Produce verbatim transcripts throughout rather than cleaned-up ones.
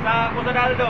Sa Costa Daldo.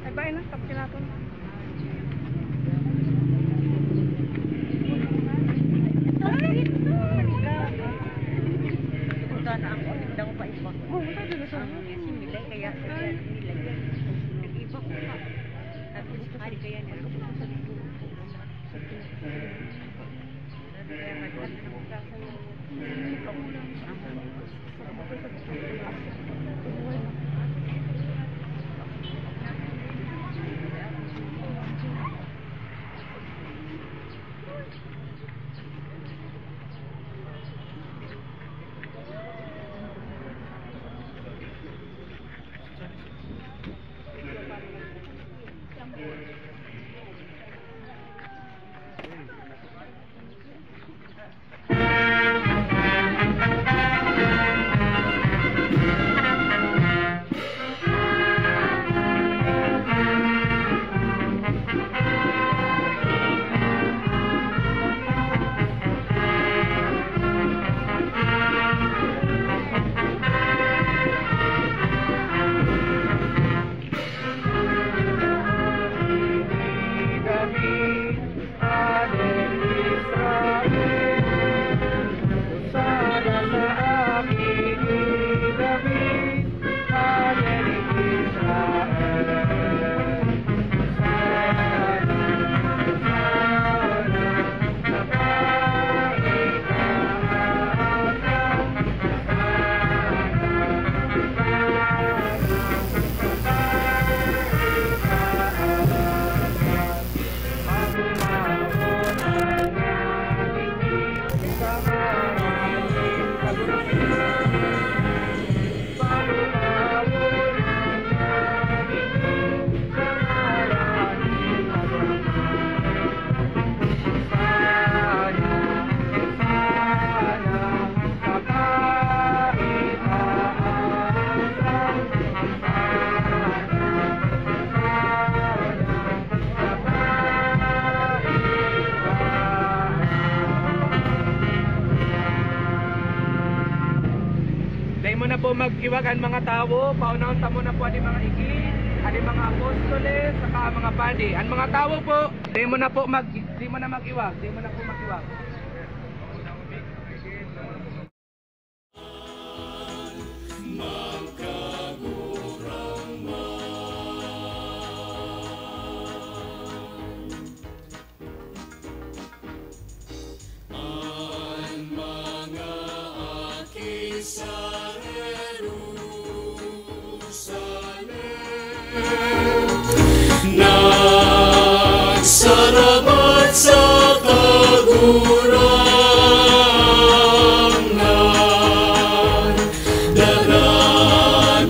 Ay, bae na, tapos kinapon. Punta na ako, tignan ko pa iba. Oo, tayo na sa Ang similay, kaya sa similay. Nag-iba ko pa. Tapos, hari kaya nila. Dai mo na po mag-iwag an mga tawo, paunahon ta muna po an mga igid. An mga apostoles saka mga padi. An mga tawo po, di mo na po mag-, di mo na mag-iwag, di mo na po mag-iwag. An mga aki sa Jerusalem nagsarabat sa Kagurangnan, dara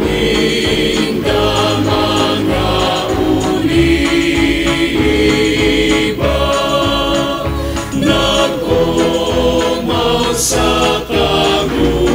ninda mga oliba, nag-omaw sa Kagurangnan.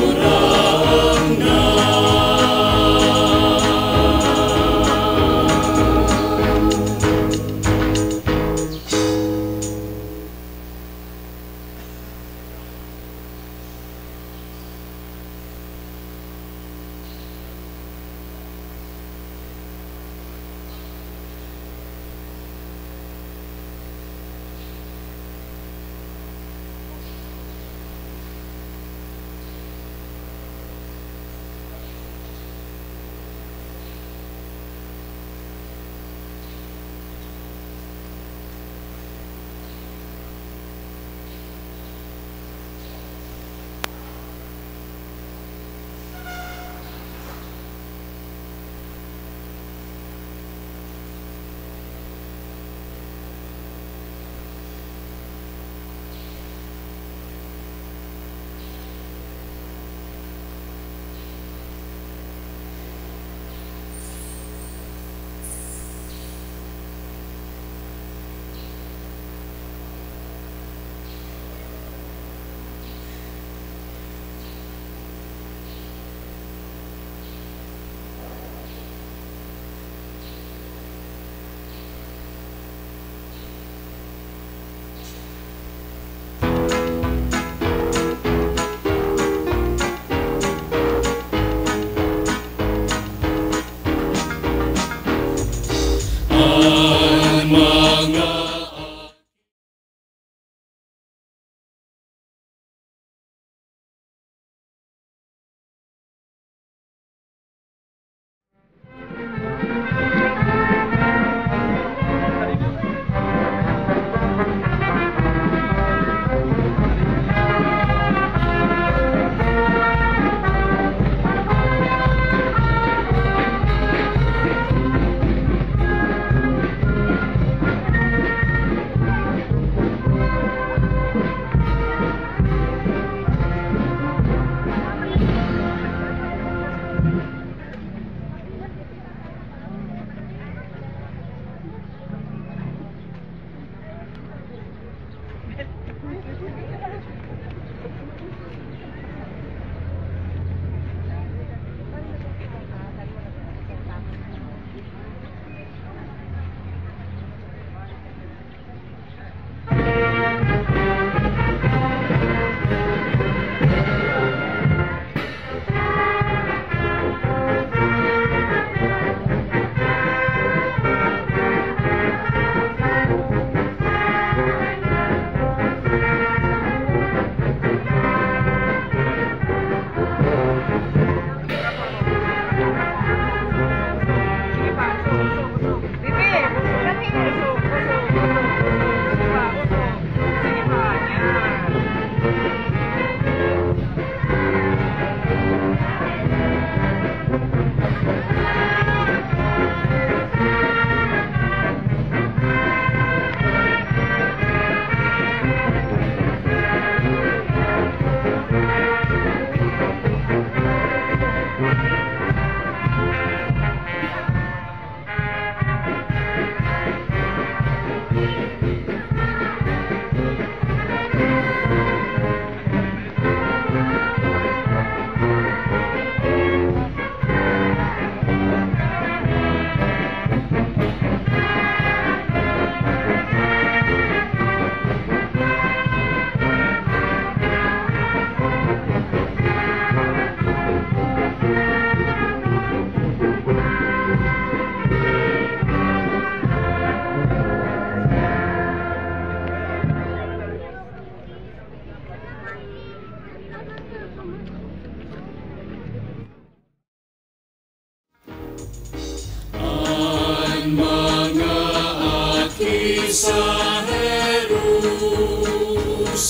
Sa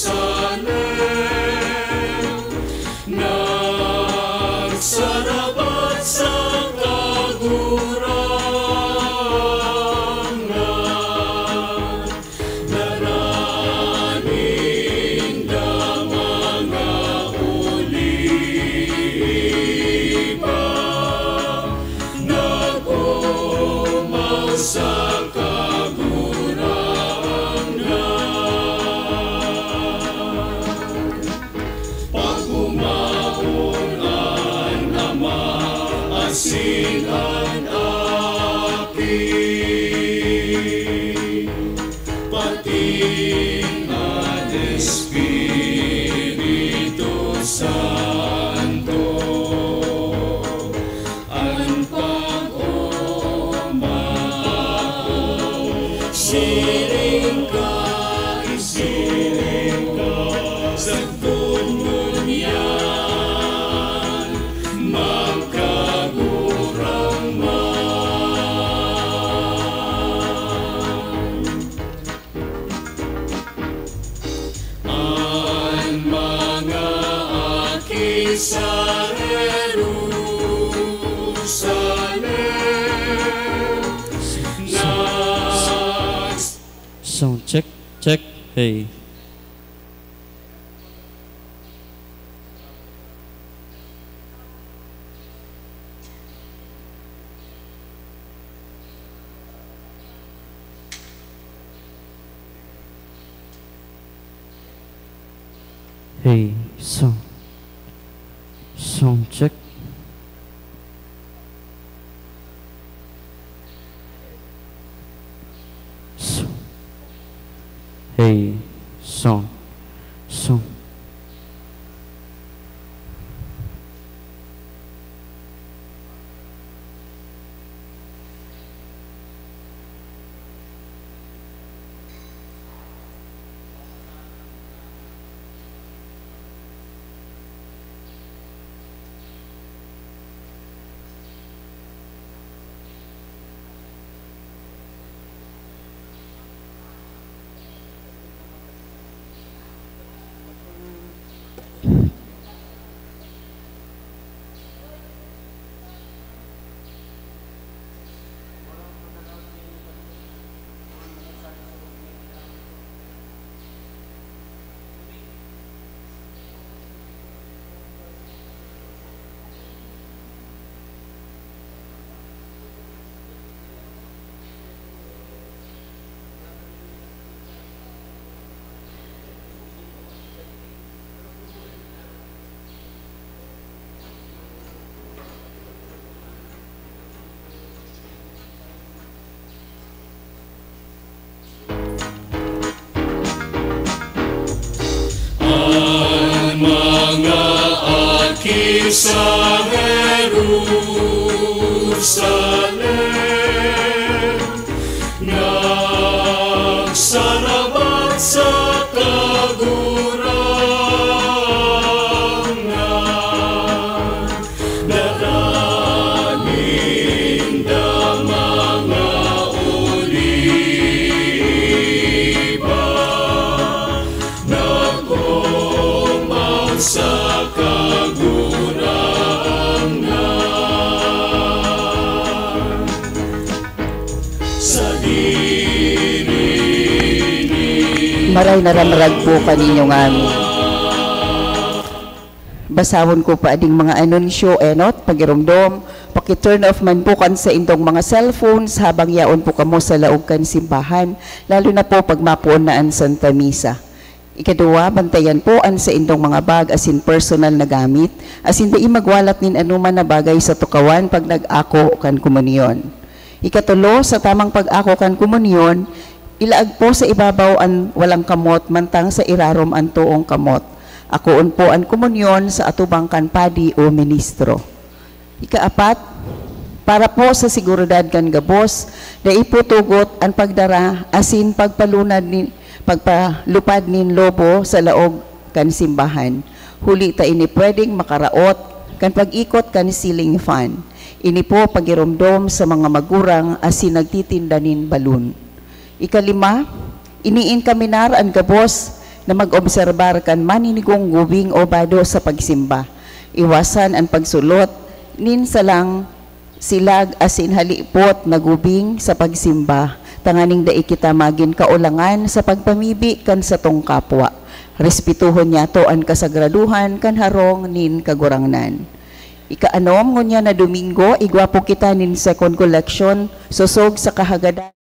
Jerusalem, nagsarabat sa Kagurangnan, dara ninda mga oliba, nag-omaw sa Kagurangnan. Pag-omawon an Ama asin an Aki, pati an Espiritu Santo. An pag-omaw, siring ka, siring ka, sagkod ngunyan, magkagurang man. An mga aki sa Jerusalem, nags- Sound check, check, hey. Hey, sound. Sound check. So, hey, sound. Sound. An mga aki sa Jerusalem, nagsarabat sa Kagurangnan. Dara ninda mga oliba, nag-omaw sa Kagurangnan. Sadiri ni Maray na ramarag po kaninyo ngani. Basahon ko pa ding mga anunsyo, enot, pagiromdom, paki-turn off man po kan saindong mga cellphones habang yaon po kamo sa laog kan simbahan, lalo na po pag mapoon na an Santa Misa. Ikaduwa, bantayan po an saindong mga bag asin personal na gamit, asin dai magwalat nin anoman na bagay sa tukawan pag nag-ako kan komunyon. Ikatulo, sa tamang pag-ako kan komunyon, ilaag po sa ibabaw an walang kamot, mantang sa irarom an toong kamot. Akoon po an komunyon sa atubang kan padi o ministro. Ikaapat, para po sa seguridad kan gabos, dai po tugot an pagdara asin pagpalunad ni, pagpalupad nin lobo sa laog kan simbahan, huli ta ini pwedeng makaraot kan pag-ikot kan ceiling fan. Ini po pagiromdom sa mga magurang asin nagtitinda nin balon. Ikalima, iniinkaminar an gabos na mag-obserbar kan maninigong gubing o bado sa pagsimba. Iwasan an pagsulot nin salang silag asin halipot na gubing sa pagsimba, tanganing dai kita magin kaulangan sa pagpamibi kan satong kapwa. Respetohon niyato an kasagradohan kan harong nin Kagurangnan. Ikaanom, ngunyan na Domingo, igwa po kita nin second collection, sosog sa kahagadan.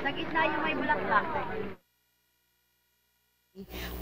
Sa gitna yung may bulaklak.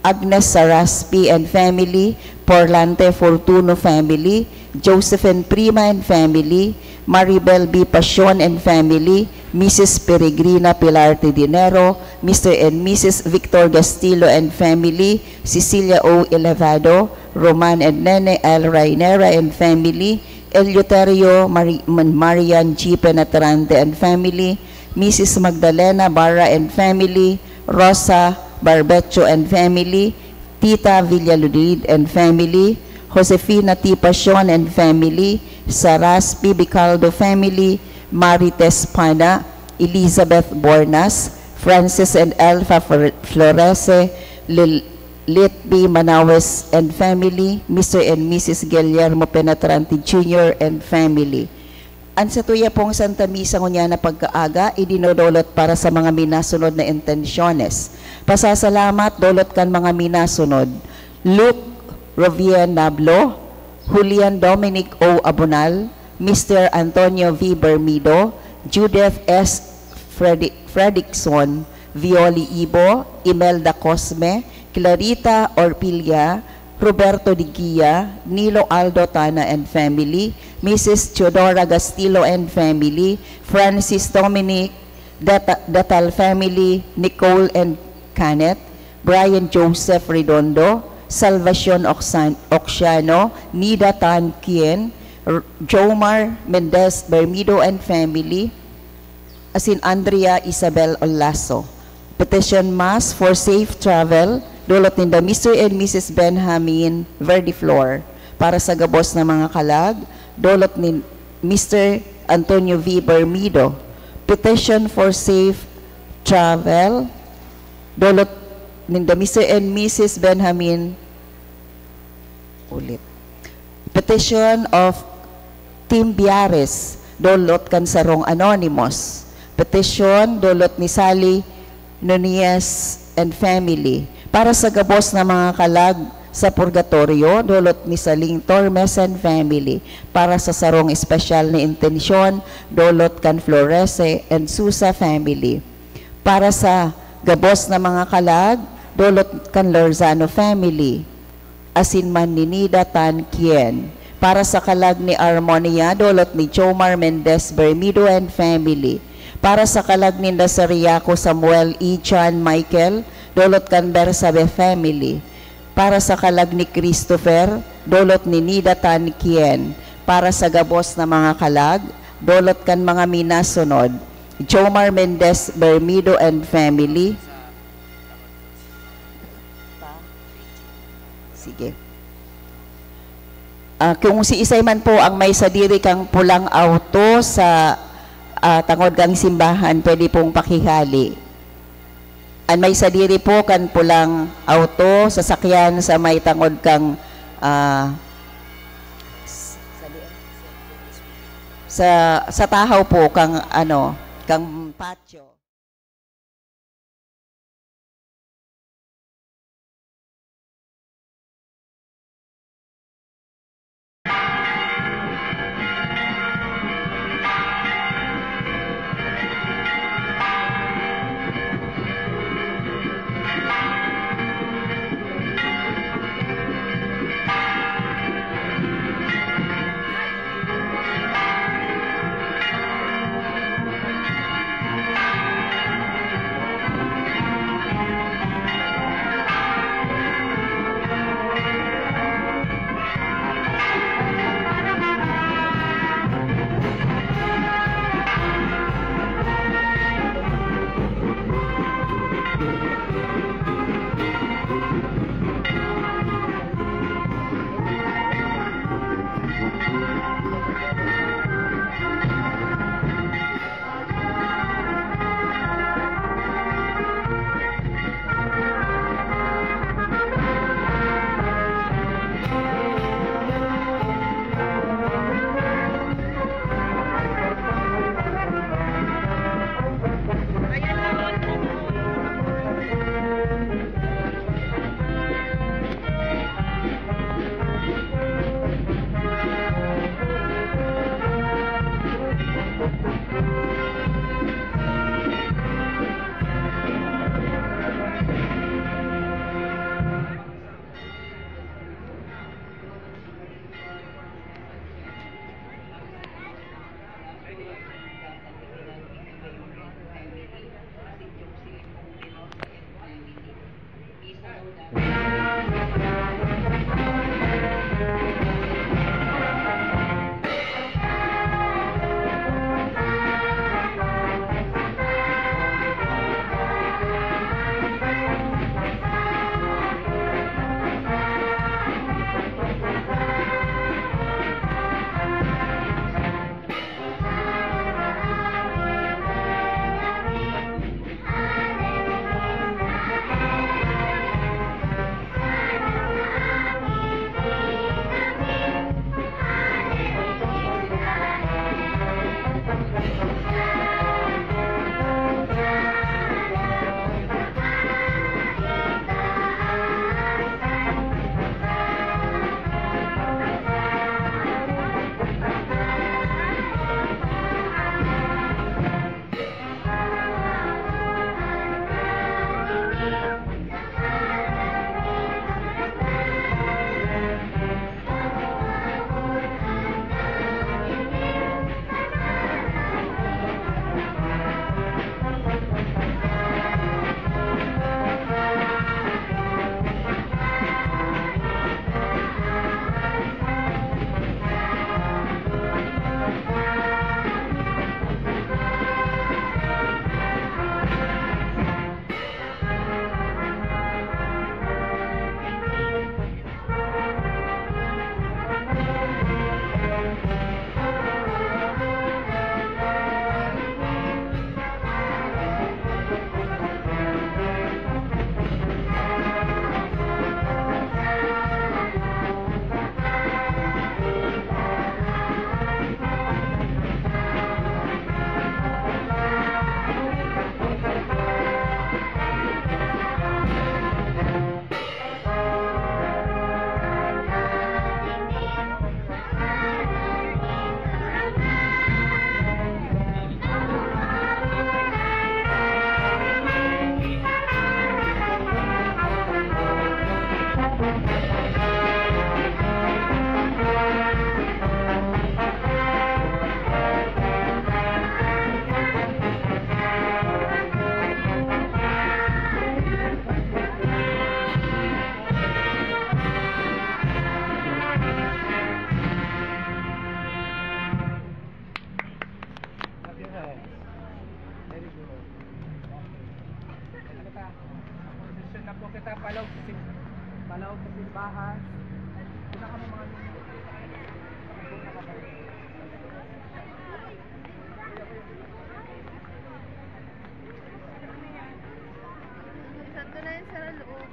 Agnes Saraspi and family, Porlante Fortuno family, Josephine Prima and family, Maribel B. Pasion and family, Missus Peregrina Pilarte Dinero, Mister and Missus Victor Gastillo and family, Cecilia O. Elevado, Roman and Nene L. Rainera and family, Eleuterio Mari-, Man-, Marian G. Penetrante and family, Missus Magdalena Barra and family, Rosa Barbecho and family, Tita Villaludid and family, Josefina T. Pasion and family, Saras P. Bicaldo family, Marites Pana, Elizabeth Bornas, Francis and Elfa Flor-, Florese, Lil-, Litby Manawes and family, Mister and Missus Guillermo Penetrante Junior and family. An satuya pong Santa Misa ngunyan na pagkaaga, idinodolot para sa mga minasunod na intensyones. Pasasalamat, dolot kan mga minasunod: Luke Rovien Nablo, Julian Dominic O. Abonal, Mister Antonio V. Bermido, Judith S. Fredi-, Fredrickson, Violi Ibo, Imelda Cosme, Clarita Orpilia, Roberto Digia, Nilo Aldo Tana and family, Missus Theodora Gastillo and family, Francis Dominic Data-, Datal family, Nicole and Kenneth, Brian Joseph Redondo, Salvacion Oxan-, Oxiano, Nida Tan Kien, R-, Jomar Mendez Bermido and family, asin Andrea Isabel Olaso. Petition Mass for safe travel, dolot ninda Mister and Missus Benjamin Verdiflor. Para sa gabos na mga kalag, dolot ni Mister Antonio V. Bermido. Petition for safe travel, dolot ninda Mister and Missus Benjamin. Ulit. Petition of Tim Biares, dolot kan sarong anonymous. Petition, dolot ni Sally Nunez and family. Para sa gabos na mga kalag sa purgatorio, dolot ni Saling Tormes and family. Para sa sarong espesyal na intensyon, dolot kan Florese and Susa family. Para sa gabos na mga kalag, dolot kan Lorzano family, asin man ni Nida Tan Kien. Para sa kalag ni Armonia, dolot ni Jomar Mendez Bermido and family. Para sa kalag ni Nasariaco Samuel E. Chan Michael, dolot kan Bersabe family. Para sa kalag ni Christopher, dolot ni Nida Tan Kien. Para sa gabos na mga kalag, dolot kan mga minasunod, Jomar Mendez Bermido and family. Sige. Ah, kung siisay man po ang may sadiri kang pulang auto sa, ah, tangod kang simbahan, pwede pong pakihali. An may sadiri po kan pulang auto, sasakyan sa may tangod kang, ah, s-, sa, sa tahaw po kang, ano, kang patio. Sakto na yun, sir, ang loob.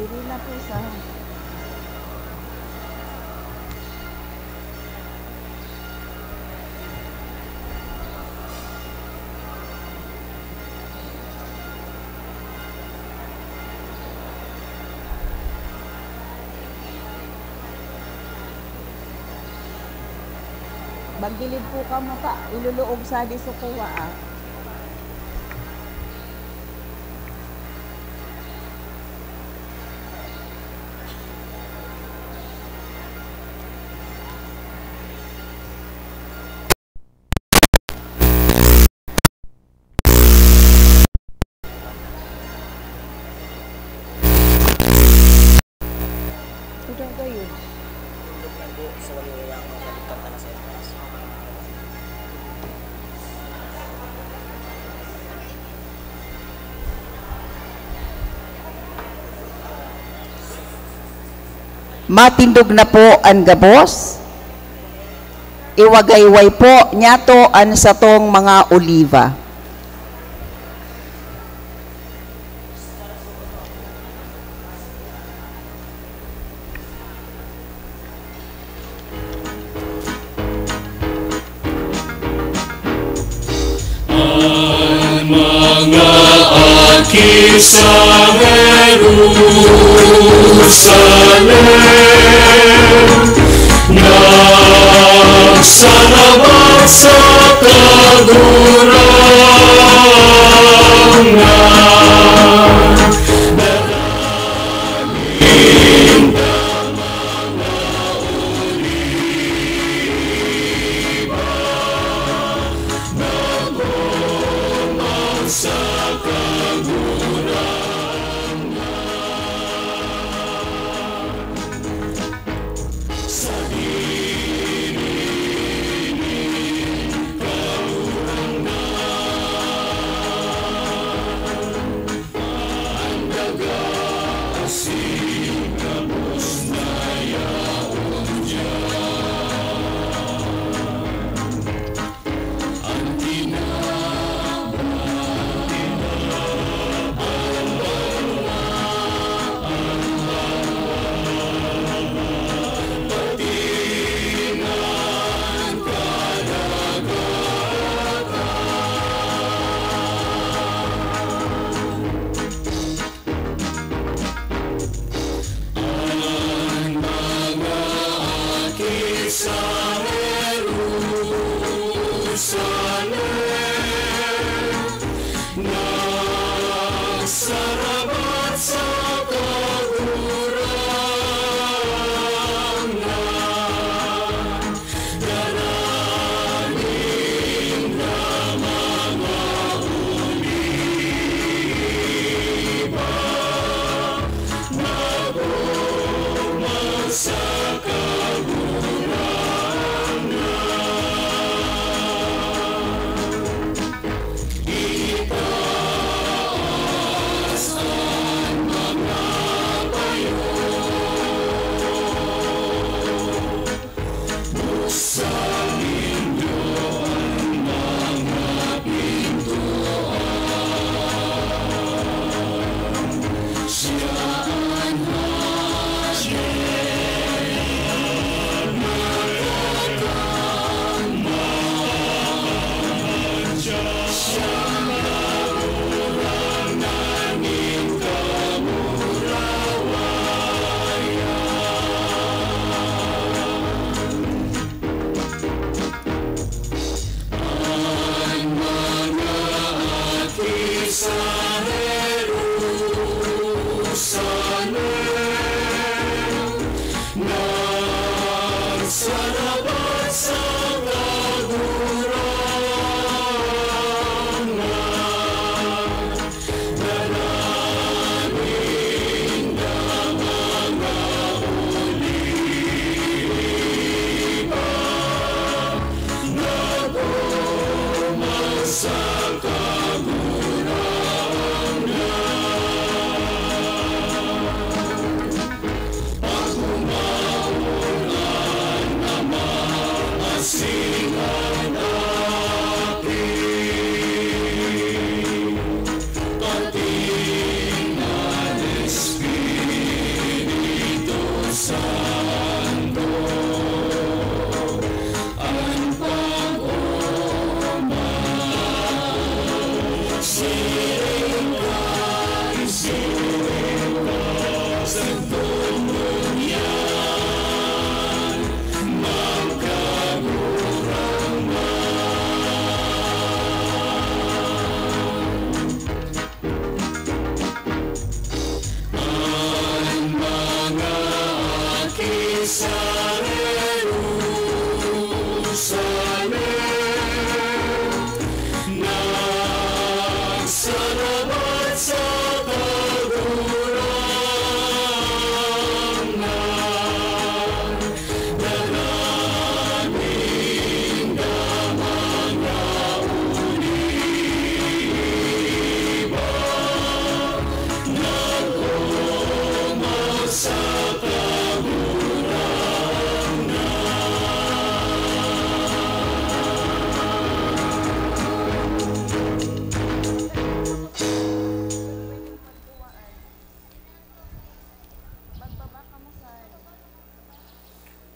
Diri na po sa Maggilid po kamo ta, iluluog sa di sukuha, ah. Ito kayo. Tundok na po sa Waliwaya ang mga kabigkatan na sa entrance. Matindog na po an gabos. Iwagayway po niyato an satong mga oliba. An mga aki sa Jerusalem, nagsalamat sa Kagurangnan.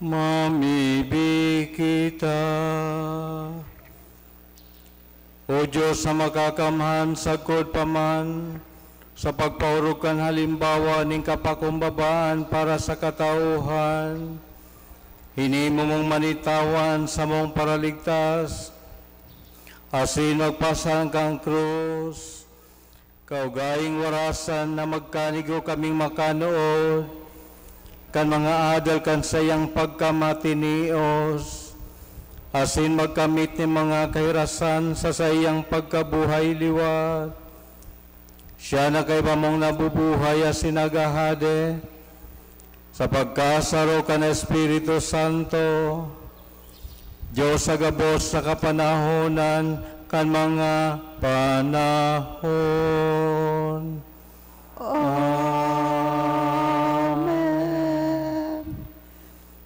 Mamibi kita. O Dios na makakamhan, sagkod pa man sa pagpaorog kan halimbawa nin kapakumbabaan para sa katauhan, hinimo mong manitawan samong paraligtas, asin magpasan kan krus, kaugaing warasan na magkanigo kaming makanood kan mga adal kan saiyang pagkamatinios, asin magkamit nin mga kahirasan sa saiyang pagkabuhay liwat. Siya na kaiba mong nabubuhay asin naghahade, sa pagkasaro kan Espiritu Santo, Dios sa gabos na kapanahonan kan mga panahon. Amen.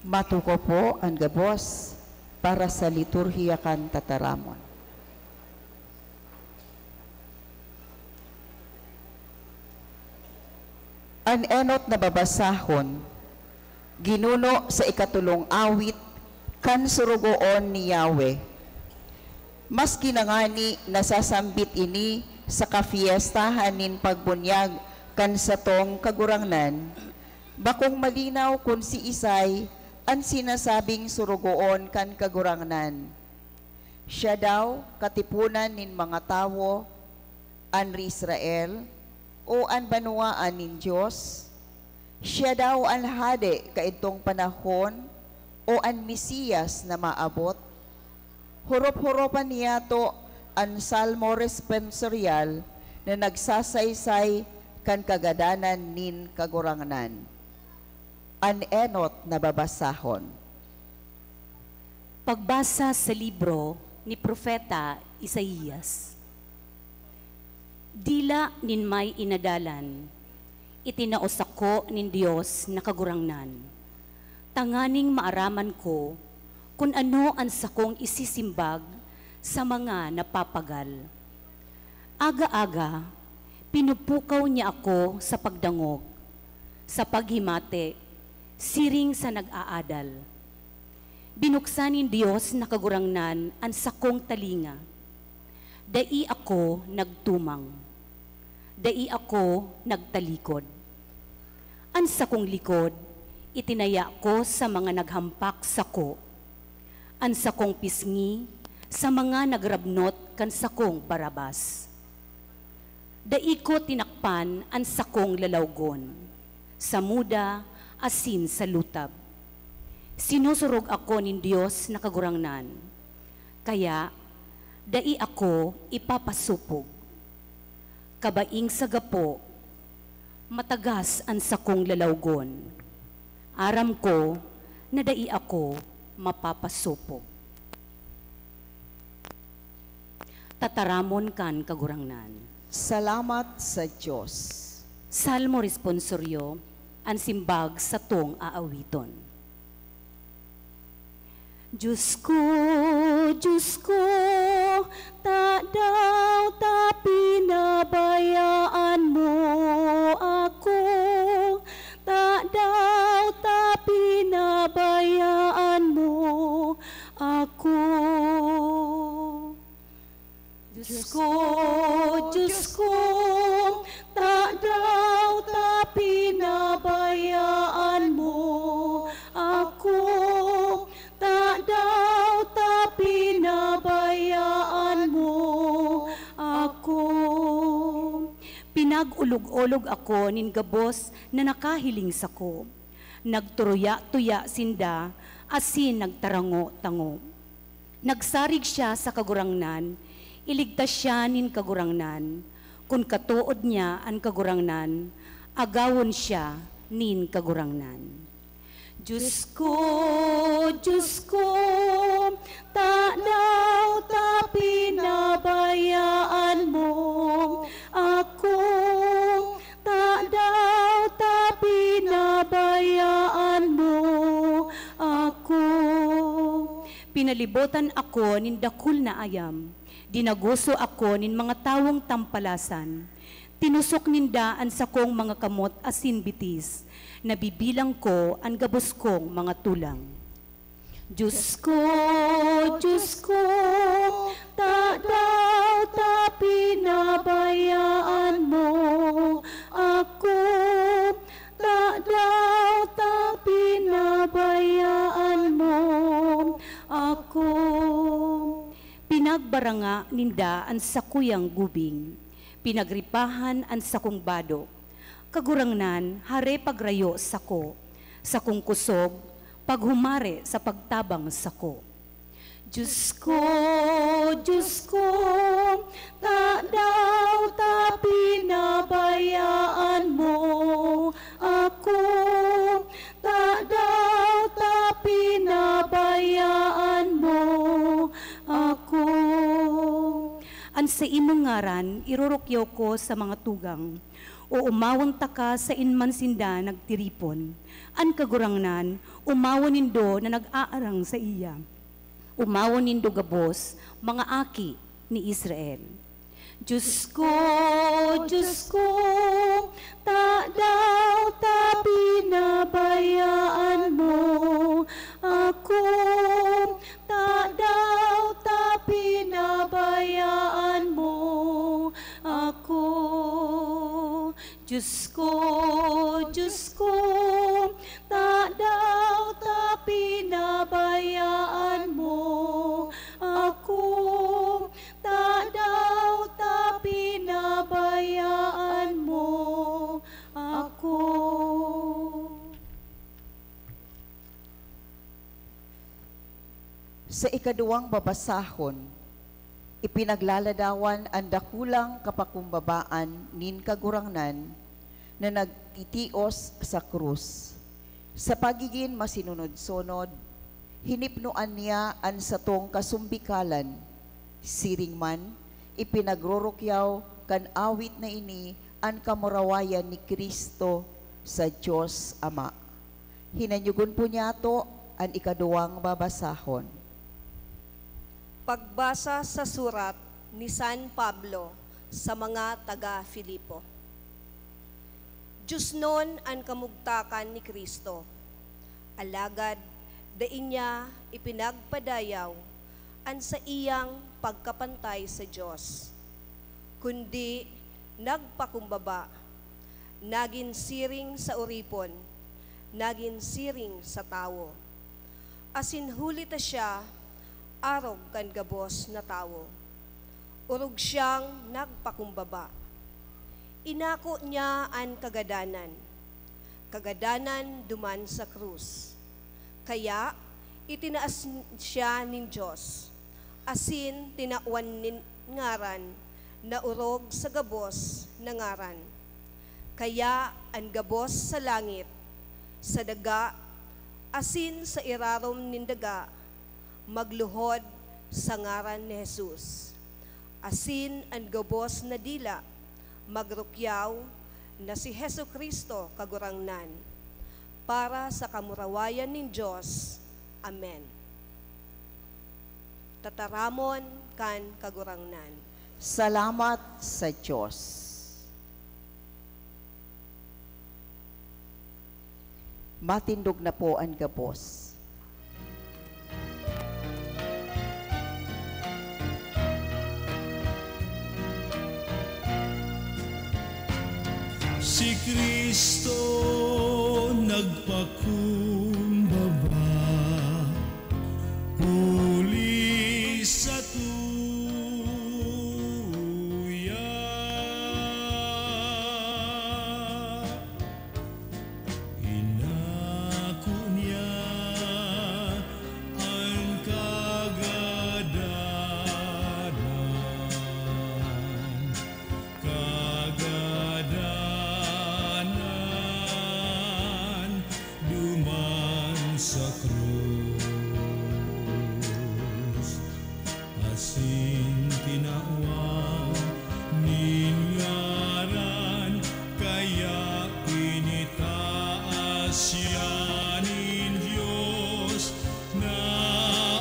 Matukaw po an gabos para sa liturhiya kan tataramon. An enot na babasahon, ginuno sa ikatolong awit kan sorogoon ni Yahweh. Maski na ngani nasasambit ini sa kafiestahan nin pagbunyag kan satong Kagurangnan, bakong malinaw kun siisay an sinasabing sorogoon kan Kagurangnan. Siya daw katiponan nin mga tawo, an Israel, o an banwaan nin Dios? Siya daw an hade kaidtong panahon, o an Mesiyas na maabot? Horop-horopan niyato an Salmo Responsorial na nagsasaysay kan kagadanan nin Kagurangnan. An enot na babasahon. Pagbasa sa libro ni Propeta Isaias. Dila nin may inadalan, itinao sako nin Dios na Kagurangnan, tanganing maaraman ko Kun ano an sakong isisimbag sa mga napapagal. Aga-aga, pinupukaw niya ako sa pagdangog, sa paghimate, siring sa nag-aadal. Binuksan nin Dios na Kagurangnan an sakong talinga. Dai ako nagtumang. Dai ako nagtalikod. An sakong likod, itinaya ko sa mga naghampak sako. An sakong pisngi, sa mga nagrabnot kan sakong barabas. Dai ko tinakpan an sakong lalawgon, sa muda asin sa lutab. Sinusurog ako nin Dios na Kagurangnan, kaya dai ako ipapasopog. Kabaing sa gapo, matagas an sakong lalawgon. Aram ko na dai ako mapapasopog. Tataramon kan Kagurangnan. Salamat sa Dios. Salmo Responsorio, an simbag satong aawiton. Dios ko, Dios ko, tadaw ta pinabayaan mo ako? Tadaw ta pinabayaan mo ako? Dios ko, Dios ko, tadaw ta pinabayaan mo ako? Tadaw ta pinabayaan mo ako? Pinag-olog-olog ako nin gabos na nakahiling sako. Nagturuya-tuya sinda asin nagtarango-tango. Nagsarig siya sa Kagurangnan, iligtas siya nin Kagurangnan. Kun katood niya an Kagurangnan, agawon siya nin Kagurangnan. Dios ko, Dios ko, tadaw ta pinabayaan mo ako? Tadaw ta pinabayaan mo ako? Pinalibotan ako nin dakul na ayam. Dinagoso ako nin mga tawong tampalasan. Tinusok ninda an sakong mga kamot asin bitis. Nabibilang ko an gabos kong mga tulang. Dios ko, Dios ko, tadaw ta pinabayaan mo ako? Tadaw ta pinabayaan mo ako? Pinagbaranga ninda an sakuyang gubing, pinagripahan an sakong bado. Kagurangnan, hare pagrayo sako, sakong kusog, paghumare sa pagtabang sako. Dios ko, Dios ko, tadaw ta pinabayaan mo ako? Tadaw ta pinabayaan mo ako? An saimong ngaran irorokyaw ko sa mga tugang. Oomawon taka saen man sinda nagtiripon. An Kagurangnan, omawon nindo na nag-aarang saiya. Omawon nindo gabos, mga aki ni Israel. Dios ko, Dios ko, tadaw ta pinabayaan mo ako? Tadaw ta pinabayaan mo ako? Dios ko, Dios ko, tadaw ta pinabayaan mo ako? Tadaw ta pinabayaan mo ako? Sa ikaduwang babasahon, ipinaglaladawan an dakulang kapakumbabaan nin Kagurangnan na nagtitios sa krus. Sa pagigin masinunod-sunod, hinipnoan niya an satong kasumbikalan. Siring man, ipinagrurukiyaw kan awit na ini an kamurawayan ni Cristo sa Dios Ama. Hinanyogon po niyato An ikaduwang babasahon. Pagbasa sa surat ni San Pablo sa mga taga-Filipo. Diosnon an kamugtakan ni Cristo, alagad dai niya ipinagpadayaw an saiyang pagkapantay sa Dios, kundi nagpakumbaba, nagin siring sa oripon, nagin siring sa tawo. Asin huli ta siya arog kan gabos na tawo, orog siyang nagpakumbaba. Inako niya an kagadanan, kagadanan duman sa krus. Kaya itinaas siya nin Dios, asin tinawan nin ngaran na orog sa gabos na ngaran. Kaya an gabos sa langit, sa daga, asin sa irarom nin daga, magluhod sa ngaran ni Jesus. Asin an gabos na dila magrukyaw na si Jesu-Cristo Kagurangnan, para sa kamurawayan nin Dios. Amen. Tataramon kan Kagurangnan. Salamat sa Dios. Matindog na po an gabos. Si Cristo nagpakumbaba huli sa tuya. Inako niya an kagadanan, kagadanan duman sa krus. Asin tinawan nin ngaran, kaya initaas siya nin Dios na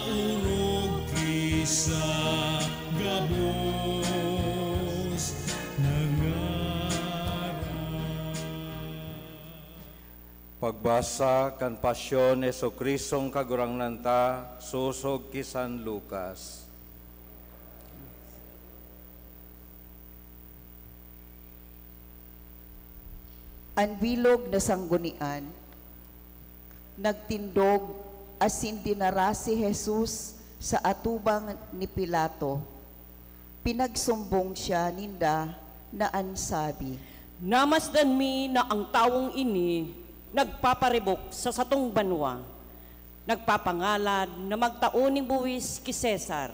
orog ki sa gabos na ngaran. Pagbasa kan Pasyon ni Jesu-Cristong Kagurangnan ta, sosog ki San Lucas. An bilog na sanggunian, nagtindog asin dinara si Jesus sa atubang ni Pilato. Pinagsumbong siya ninda na an sabi, "Namasdan mi na an tawong ini nagpaparibok sa satong banwa, nagpapangalad na magtao nin buhis ki Cesar,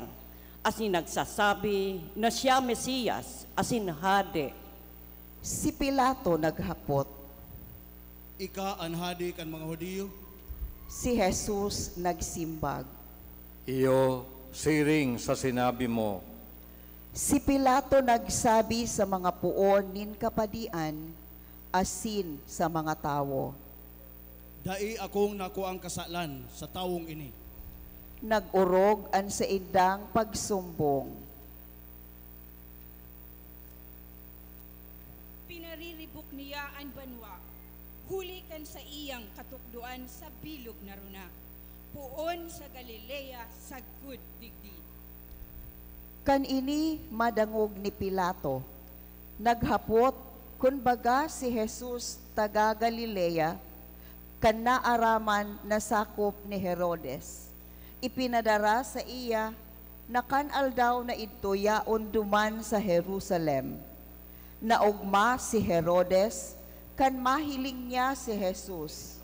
asin nagsasabi na siya Mesias asin Hade." Si Pilato naghapot, "Ika an hade kan mga Judio?" Si Jesus nagsimbag, "Iyo, siring sa sinabi mo." Si Pilato nagsabi sa mga poon nin kapadian asin sa mga tawo, "Dai akong nakuang kasalan sa tawong ini." Nag-orog an saindang pagsumbong, "Pinariribok niya an banwa huli kan saiyang katukdoan sa bilog na rona, poon sa Galilea sagkod digdi." Kan ini madangog ni Pilato, naghapot kun baga si Jesus taga Galilea, kan naaraman na sakop ni Herodes. Ipinadara saiya na kan aldaw na idto yaon duman sa Jerusalem. Naogma si Herodes kan mahiling niya si Jesus.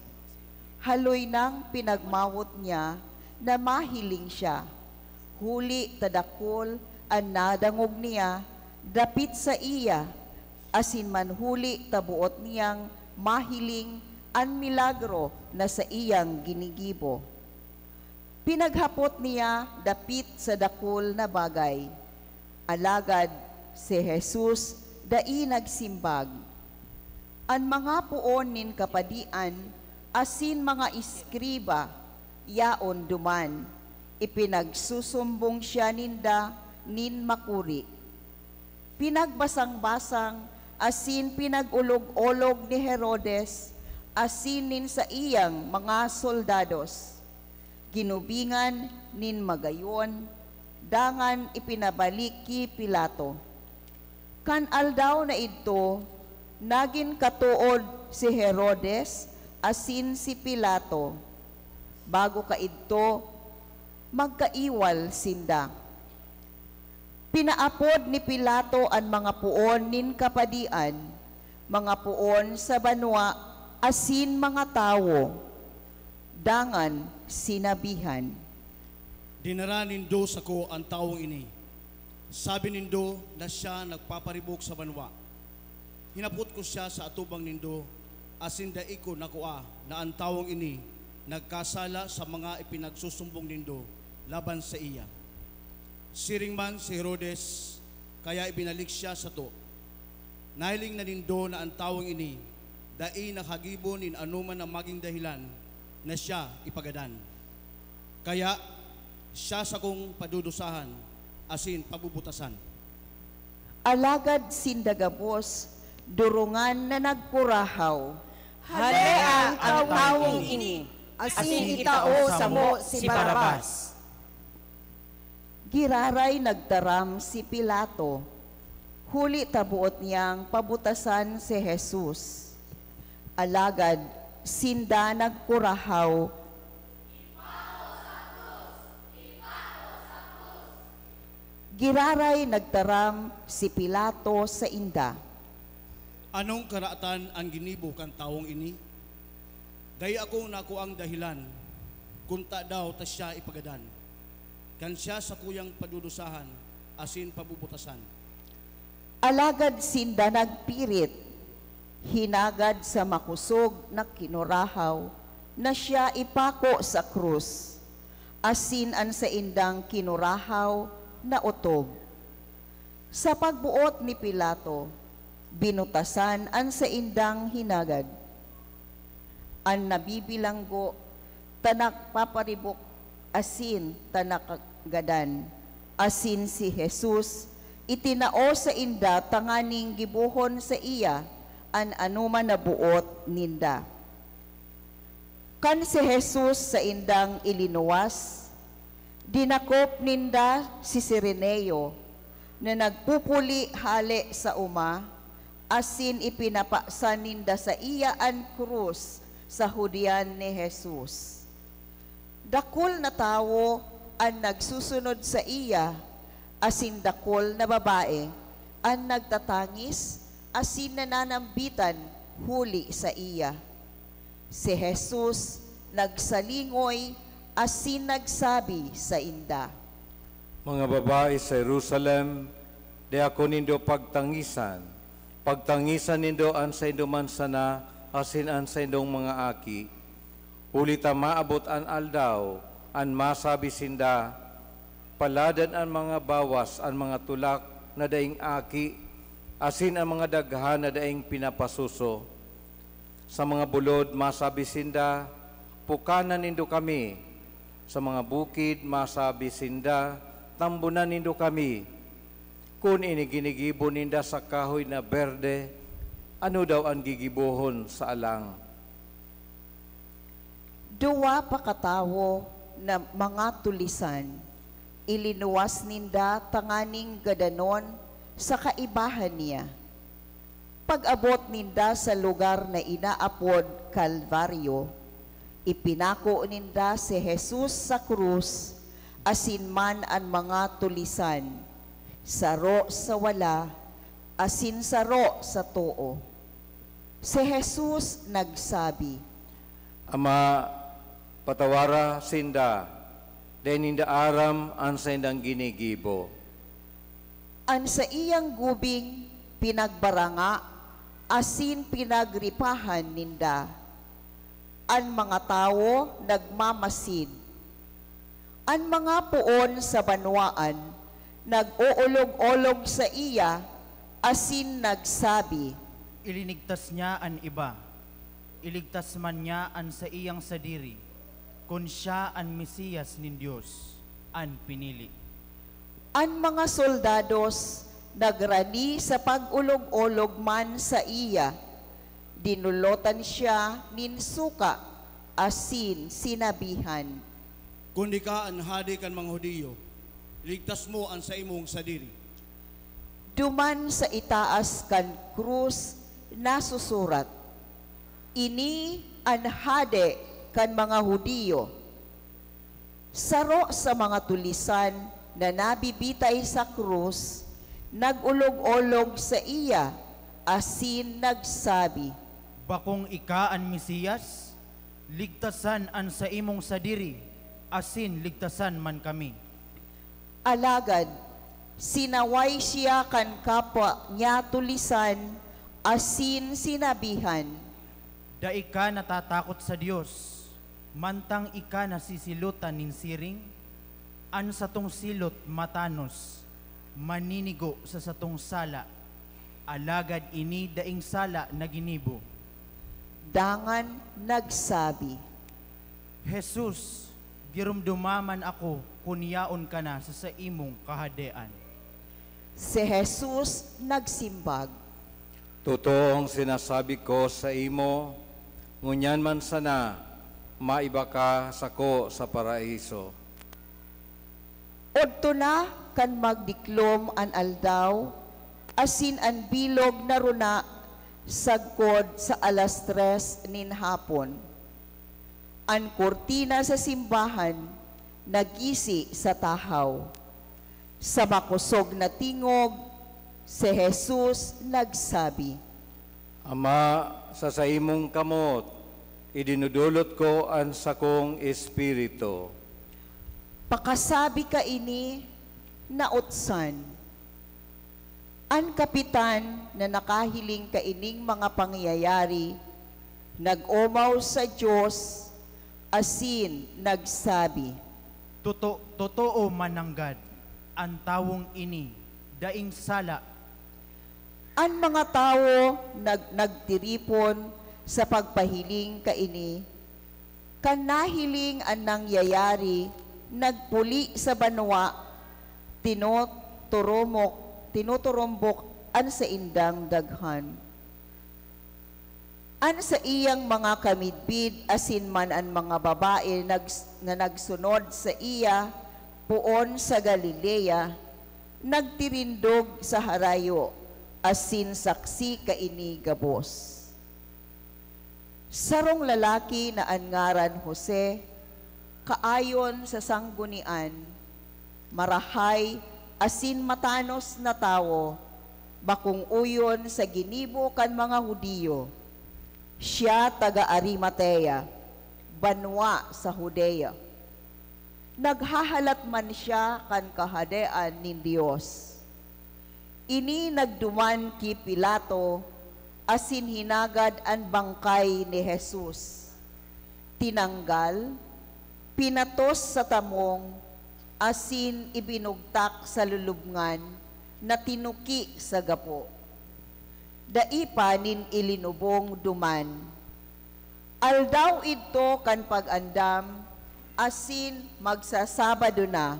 Haloy nang pinagmawot niya na mahiling siya, huli ta dakul an nadangog niya dapit saiya, asin man huli ta boot niyang mahiling an milagro na saiyang ginigibo. Pinaghapot niya dapit sa dakul na bagay, alagad si Jesus dai nagsimbag. An mga poon nin kapadian asin mga eskriba Yaon duman, ipinagsusumbong siya ninda nin makuri. Pinagbasang-basang asin pinag-olog-olog ni Herodes asin nin saiyang mga soldados. Ginubingan nin magayon, dangan ipinabalik ki Pilato. Kan aldaw na idto, nagin katood si Herodes asin si Pilato. Bago kaidto, magkaiwal sinda. Pinaapod ni Pilato an mga poon nin kapadian, mga poon sa banwa asin mga tawo. Dangan sinabihan, "Dinara nindo sako an tawong ini. Sabi nindo na siya nagpaparibok sa banwa. Hinapot ko siya sa atubang nindo, asin dai ko nakua na an tawong ini nagkasala sa mga ipinagsusumbong nindo laban saiya." Siring man si Herodes, kaya ibinalik siya sato. Nahiling na nindo na an tawong ini dai nakagibo nin anoman na magin dahelan na siya ipagadan. Kaya siya sakong padudusahan asin pabubutasan. Alagad sinda gabos, durungan na nagkurahaw, "Halea an tawong ini, asin itao samo si Barrabas." Giraray nagtaram si Pilato, huli ta boot niyang pabutasan si Jesus. Alagad sinda nagkurahaw, giraray nagtaram si Pilato sainda, "Anong karatan an ginibo kan tawong ini? Dai ako nakuang dahelan kun tadaw ta siya ipagadan, kan siya sakuyang padudusahan asin pabubutasan." Alagad sinda nagpirit, hinagad sa makosog na kinurahaw na siya ipako sa krus, asin an saindang kinurahaw naotob. Sa pagboot ni Pilato, binutasan an saindang hinagad. An nabibilanggo ta nagpaparibok asin ta nakagadan, asin si Jesus itinao sainda tanganing gibohon saiya an anoman na boot ninda. Kan si Jesus saindang ilinuwas, dinakop ninda si Cirenio na nagpupuli hale sa oma, asin ipinapasan ninda saiya an krus sa hudeyan ni Jesus. Dakul na tawo an nagsusunod saiya, asin dakul na babae an nagtatangis asin nananambitan huli saiya. Si Jesus nagsalingoy asin nagsabi sainda, "Mga babae sa Jerusalem, di ako nindo pagtangisan. Pagtangisan nindo an saindo man sana asin an saindong mga aki. Huli ta maabot an aldaw, an masabi sinda, 'Paladan an mga bawas, an mga tulak na daing aki, asin an mga daghan na daing pinapasuso.' Sa mga bulod, masabi sinda, 'Pukanan nindo kami.' Sa mga bukid, masabi sinda, 'Tambonan nindo kami.' Kun ini ginigibo ninda sa kahoy na berde, ano daw an gigibohon sa alang?" Duwa pa katawo na mga tulisan, ilinuwas ninda tanganing gadanon sa kaibahan niya. Pag-abot ninda sa lugar na inaapod Kalbaryo, ipinako ninda si Jesus sa krus asin man an mga tulisan, saro sa wala asin saro sa too. Si Jesus nagsabi, "Ama, patawara sinda, dai ninda aram an saindang ginigibo." An saiyang gubing pinagbaranga asin pinagripahan ninda. An mga tawo nagmamasid. An mga poon sa banwaan nag-oolog-olog saiya asin nagsabi, "Ilinigtas niya an iba, iligtas man niya an saiyang sadiri. kun siya an Mesiyas nin Dios, an pinili. An mga soldados nagrani sa pag-olog-olog man saiya. Dinulotan siya nin suka asin sinabihan, Kun ika an hade kan mga Judio, ligtas mo an saimong sadiri. Duman sa itaas kan krus nasusurat, "Ini an Hade kan mga Judio." Saro sa mga tulisan na nabibitay sa krus nag-olog-olog saiya asin nagsabi, Bakong ika an Mesiyas? Ligtasan an saimong sadiri asin ligtasan man kami. Alagad sinaway siya kan kapwa niya tulisan asin sinabihan, Dai ka natatakot sa Dios, mantang ika nasisilotan nin siring? An satong silot matanos, maninigo sa satong sala, alagad ini daing sala na ginibo. Dangan nagsabi, Jesus, giromdoma man ako kun yaon ka na sa saimong kahadean. Si Jesus nagsimbag, Totoong sinasabi ko saimo, ngunyan man sana maiba ka sako sa Paraiso. Odto na kan magdiklom an aldaw, asin an bilog naruna sagkod sa alas tres nin hapon. An kurtina sa simbahan nagisi sa tahaw. Sa makosog na tingog, si Jesus nagsabi, Ama, sa saimong kamot, idinudulot ko an sakong espiritu. Pakasabi kaini, nautsan. An kapitan na nakahiling kaining mga pangyayari, nag-omaw sa Dios asin nagsabi, Toto, totoo man nanggad, an tawong ini daing sala. An mga tawo nag-, nagtiripon sa pagpahiling kaini. Kan nahiling an nangyayari, nagpuli sa banwa, tinuturumok, tinuturumbok an saindang daghan. An saiyang mga kamidbid asin man an mga babae nags-, na nagsunod saiya poon sa Galilea, nagtirindog sa harayo asin saksi kaini gabos. Sarong lalaki na an ngaran Jose, kaayon sa Sanggunian, marahay asin matanos na tawo, bakong uyon sa ginibo kan mga Judio. Siya taga Arimatea, banwa sa Judea. Naghahalat man siya kan Kahadean nin Dios. Ini nagduman ki Pilato asin hinagad an bangkay ni Jesus. Tinanggal, pinatos sa tamong, asin ibinugtak sa lulubngan na tinuki sa gapo. Dai pa nin ilinubong duman. Aldaw idto kan pag-andam asin magsasabado na.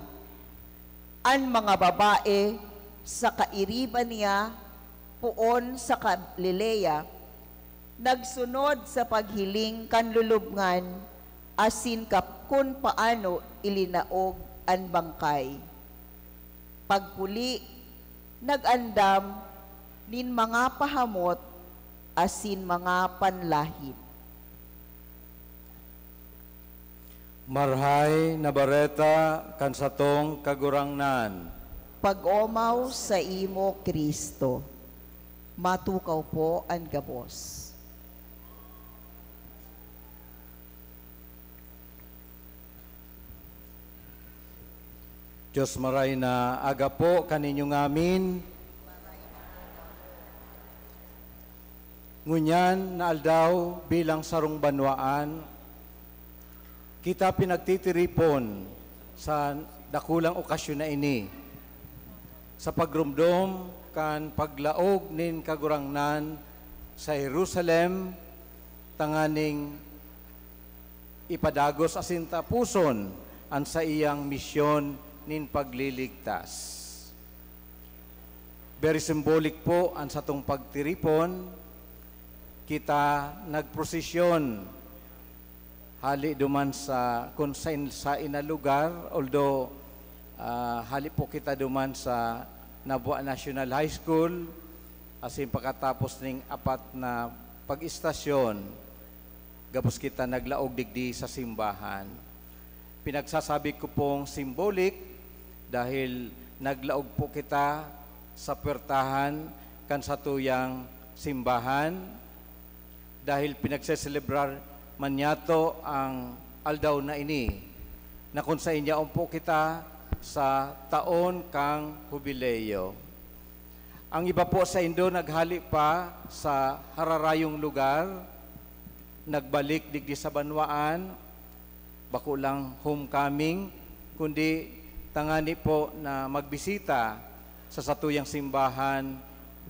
An mga babae sa kairiba niya poon sa Galilea nagsunod sa paghiling kan lulubngan asin kap-, kun paano ilinaog an bangkay. Pagpuli, nag-andam nin mga pahamot asin mga panlahid. Marhay na Bareta kan satong Kagurangnan. Pag-omaw saimo, Cristo. Matukaw po an gabos. Dios maray na aga po kaninyo ngamin. Ngunyan na aldaw, bilang sarong banwaan, kita pinagtitiripon sa dakulang okasyon na ini, sa pagromdom kan paglaog nin Kagurangnan sa Jerusalem, tanganing ipadagos asin taposon an saiyang misyon nin pagliligtas. Very symbolic po an satong pagtiripon. Kita nagprosesyon hali duman sa kun sain-sain na lugar, although, ah, hali po kita duman sa Nabua National High School, asin pakatapos ning apat na pag-istasyon, gabos kita naglaog digdi sa simbahan. Pinagsasabi ko pong symbolic dahil naglaog po kita sa puwertahan kan satuyang simbahan, dahil pinagseselebrar man niyato ang aldaw na ini, na kun saen yaon po kita sa taon kang Hubileo. Ang iba po saindo naghale pa sa hararayong lugar, nagbalik digdi sa banwaan, bako lang homecoming, kundi tangani po na magbisita sa satuyang simbahan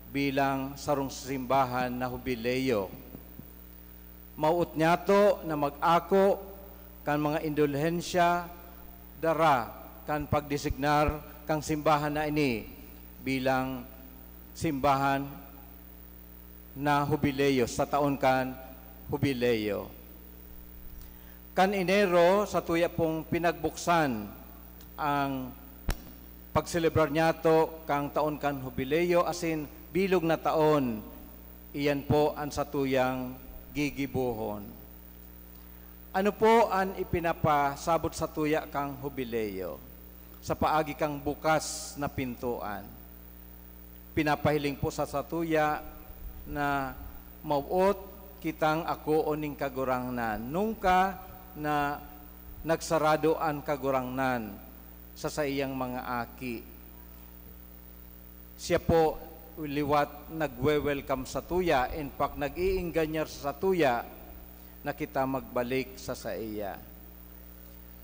bilang sarong simbahan na Hubileo. Mawot niyato na mag-ako kan mga indulhensya dara kan pagdesignar kan simbahan na ini bilang simbahan na Hubileo, sa taon kan Hubileo. Kan Enero, satuya pong pinagbuksan ang pagselebrar niyato kan taon kan Hubileo asin bilog na taon, iyan po an satuyang gigibohon. Ano po an ipinapasabot satuya kan Hubileo? Sa paagi kan bukas na pintoan, pinapahiling po sa satuya na mawot kitang akoon nin Kagurangnan. Nungka na nagsarado an Kagurangnan sa saiyang mga aki, siya po liwat nagwe-welcome satuya, in fact, nag-iingganyar sa satuya na kita magbalik sa saiya.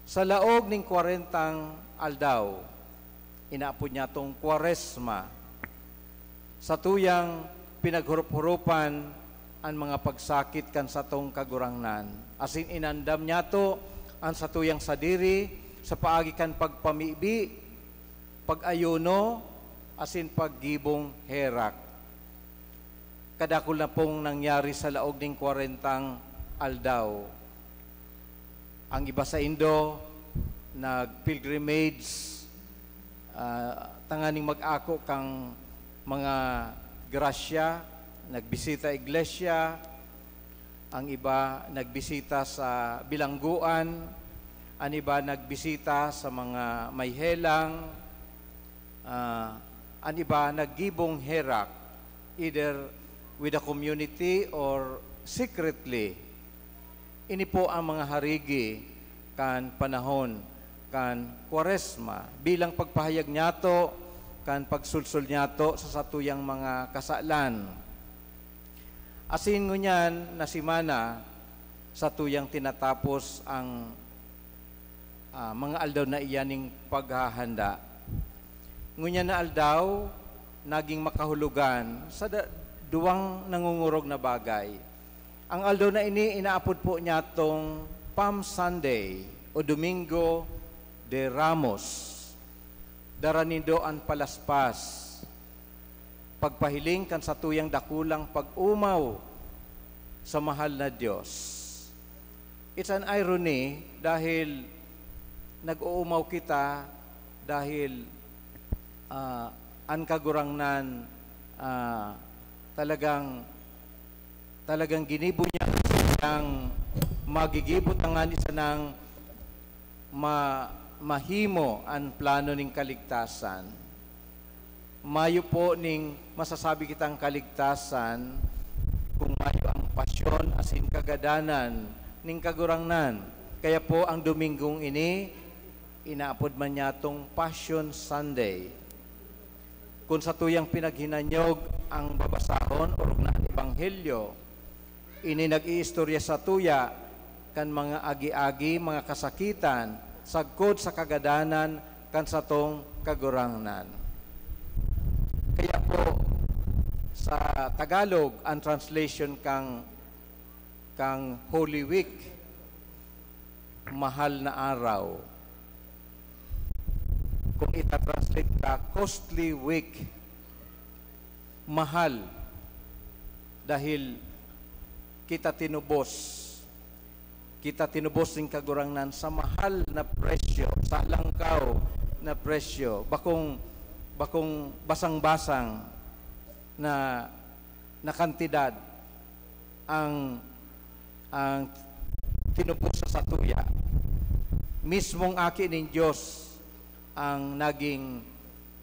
Sa laog nin kwarentang aldaw, inaapod niyatong Kwaresma, satuyang pinaghurop-huropan an mga pagsakit kan satong Kagurangnan, asin inandam niyato an satuyang sadiri sa paagi kan pagpamibi, pag-ayuno, asin paggibong herak. Kadakul na pong nangyari sa laog nin kwarentang aldaw. Ang iba saindo nag-pilgrimage, ah, tanganing mag-ako kan mga grasya, nagbisita iglesia, ang iba nagbisita sa bilanggoan, an iba nagbisita sa mga may helang, ah, an iba naggibong herak, either with the community or secretly. Ini po ang mga harigi kan panahon kan Kwaresma bilang pagpahayag niyato kan pagsulsol niyato sa satuyang mga kasalan. Asin ngunyan na semana, satuyang tinatapos ang, ah, mga aldaw na iyan ning paghahanda. Ngunyan na aldaw, naging makahulogan sa da-, duwang nangungurog na bagay. Ang aldaw na ini, inaapod po niyatong Palm Sunday o Domingo de Ramos. Dara nindo an palaspas, pagpahiling kan satuyang dakulang pag-omaw sa mahal na Dios. It's an irony dahil nag-oomaw kita dahil, ah, an Kagurangnan, ah, talagang, talagang ginibo niya ang magigibo tanganing sanang ma-, mahimo an plano nin kaligtasan. Mayo po ning masasabi kitang kaligtasan kung mayo ang pasyon asin kagadanan nin Kagurangnan. Kaya po, ang Domingong ini, inaapod man niyatong Passion Sunday. Kun satuyang pinaghinanyog ang babasahon, orog na an Ebanghelyo, ini nag-iistorya satuya kan mga agi-agi, mga kasakitan, sagkod sa kagadanan kan satong Kagurangnan. Kaya po, sa Tagalog, ang translation kang, kang Holy Week, mahal na araw. Kung ita-translate ka, costly week. Mahal. Dahil kita tinubos. Kita tinubos nin Kagurangnan sa mahal na presyo, sa langkaw na presyo. Bakong, bakong basang-basang na, na kantidad ang, ang tinubos sa satuya. Mismong Aki nin Dios ang naging,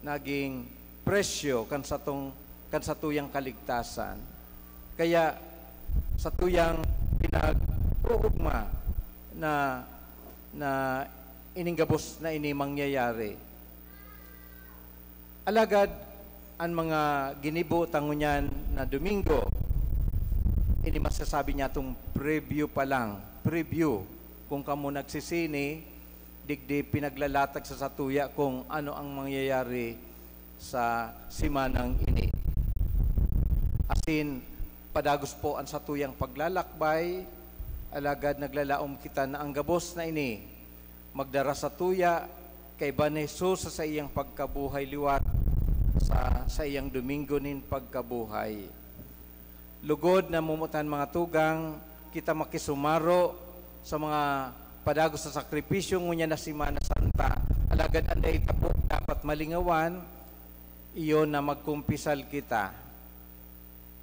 naging presyo kan satong, kan satuyang kaligtasan. Kaya satuyang pinag-uugma na, na ining gabos na ini mangyayari. Alagad, an mga ginibo ta ngunyan na Domingo, ini masasabi niyatong preview pa lang, preview. Kung kamo nagsisini, digdi pinaglalatag sa satuya kung ano ang mangyayari sa semanang ini. Asin, padagos po an satuyang paglalakbay, alagad naglalaom kita na ang gabos na ini magdara satuya kaiba ni Jesus sa saiyang pagkabuhay liwat sa saiyang Domingo nin pagkabuhay. Lugod na momotan mga tugang, kita makisumaro sa mga padagos na sakripisyo ngunyan na Semana Santa. Alagad an dai ta po dapat malingawan, iyo na magkumpisal kita.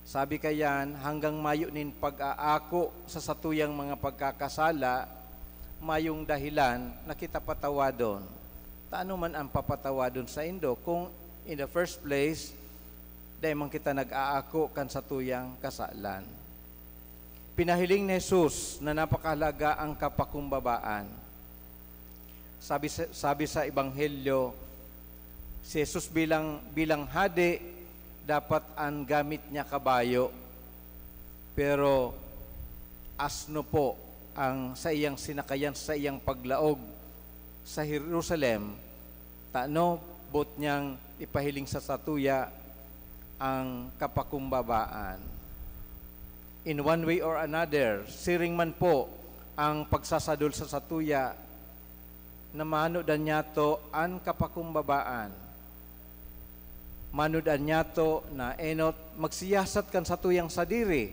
Sabi kayan, hanggang mayo nin pag-aako sa satuyang mga pagkakasala, mayong dahilan na kita patawadon. Ta ano man an papatawadon saindo kung, in the first place, dai man kita nag-aako kan satuyang kasalan? Pinahiling ni Jesus na napakahalaga ang kapakumbabaan. Sabi sa, sabi sa Ebanghelyo, si Jesus bilang, bilang hade, dapat an gamit niya kabayo, pero asno po ang saiyang sinakayan sa saiyang paglaog sa Jerusalem, ta ano, boot niyang ipahiling sa satuya ang kapakumbabaan. In one way or another, siring man po ang pagsasadol sa satuya, na manodan niyato an kapakumbabaan. Manodan niyato na enot magsiyasat kan satuyang sadiri,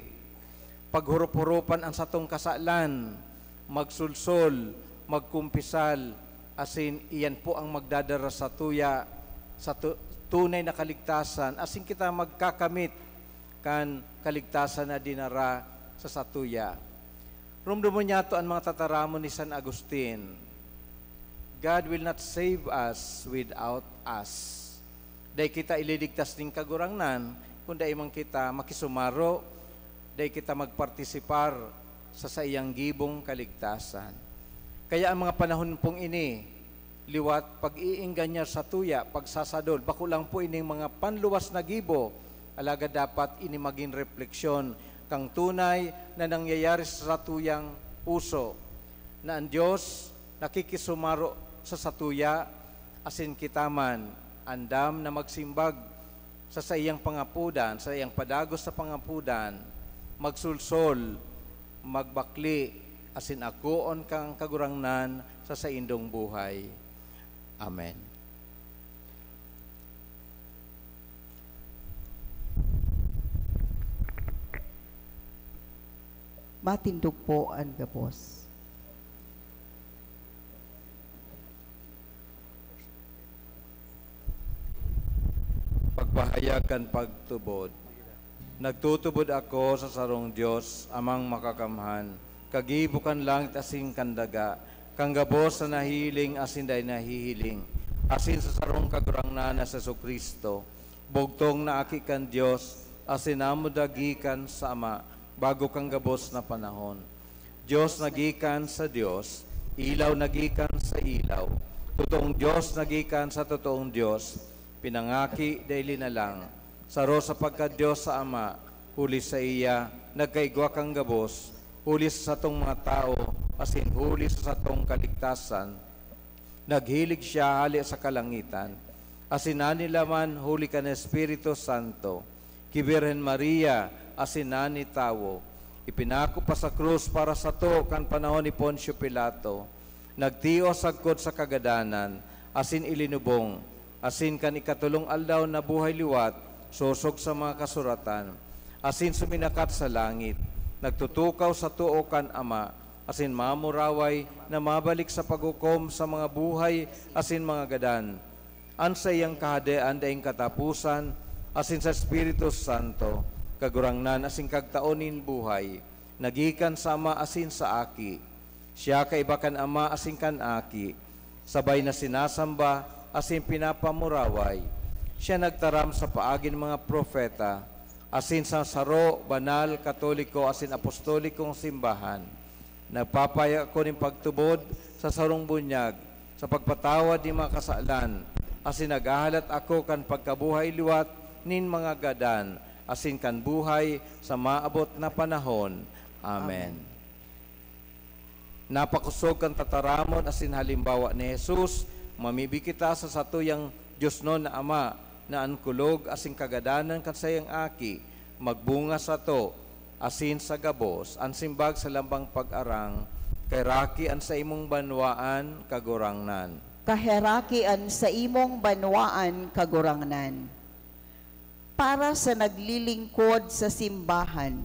paghurop-huropan an satong kasalan, magsulsol, magkumpisal, asin iyan po ang magdadara satuya sa tu-, tunay na kaligtasan, asin kita magkakamit kan kaligtasan na dinara sa satuya. Rumdomon niyato an mga tataramon ni San Agustin, "God will not save us without us." Dai kita ililigtas nin Kagurangnan kun dai man kita makisumaro, dai kita magpartisipar sa saiyang gibong kaligtasan. Kaya ang mga panahon pong ini, liwat pag-iingganyar satuya, pagsasadol, bako lang po ining mga panluwas na gibo, alagad dapat ini magin refleksyon kan tunay na nangyayari sa satuyang puso, na an Dios nakikisumaro sa satuya, asin kita man andam na magsimbag sa saiyang pangapodan, sa saiyang padagos na pangapodan, magsulsol, magbakle, asin akoon kan Kagurangnan sa saindong buhay. Amen. Matindog po an gabos. Pagpahayag kan pagtubod. Nagtutubod ako sa sarong Dios, Amang Makakamhan, kagibo kan langit asin kan daga, kan gabos na nahihiling asin dai nahihiling, asin sa sarong Kagurangnan na si Jesu-Cristo, bugtong na Aki kan Dios, asin namuda gikan sa Ama, bago kan gabos na panahon. Dios na gikan sa Dios, ilaw na gikan sa ilaw, totoong Dios na gikan sa totoong Dios, pinangaki, dai linalang, saro sa pagka-Dios sa Ama, huli saiya nagkaigwa kan gabos, huli sa satong mga tawo, asin huli sa satong kaligtasan. Naghilig siya hale sa kalangitan, asin nanilaman huli kan Espiritu Santo, ki Birhen Maria, asin nanitawo. Ipinako pa sa krus para sato kan panahon ni Poncio Pilato. Nagtios sagkod sa kagadanan, asin ilinubong, asin kan ikatolong aldaw nabuhay liwat, sosog sa mga kasuratan, asin suminakat sa langit, nagtutukaw sa too kan Ama, asin mamuraway na mabalik sa paghukom sa mga buhay asin mga gadan. An saiyang Kahadean daing kataposan, asin sa Espiritu Santo, Kagurangnan asin Kagtao nin buhay, na gikan sa Ama asin sa Aki. Siya kaiba kan Ama asin kan Aki, sabay na sinasamba asin pinapamuraway. Siya nagtaram sa paagi nin mga propeta, asin sa saro, banal, katoliko asin apostolikong simbahan. Nagpapahayag ako nin pagtubod sa sarong bunyag, sa pagpatawad nin mga kasalan, asin naghahalat ako kan pagkabuhay liwat nin mga gadan, asin kan buhay sa maabot na panahon. Amen. Amen. Napakosog kan tataramon asin halimbawa ni Jesus, mamibi kita sa satuyang diosnon na Ama, na an kulog asin kagadanan kan saiyang Aki magbunga sato, asin sa gabos an simbag sa lambang pag-arang, "Kaheraki an saimong banwaan, Kagurangnan." Kaheraki an saimong banwaan, Kagurangnan. Para sa naglilingkod sa simbahan,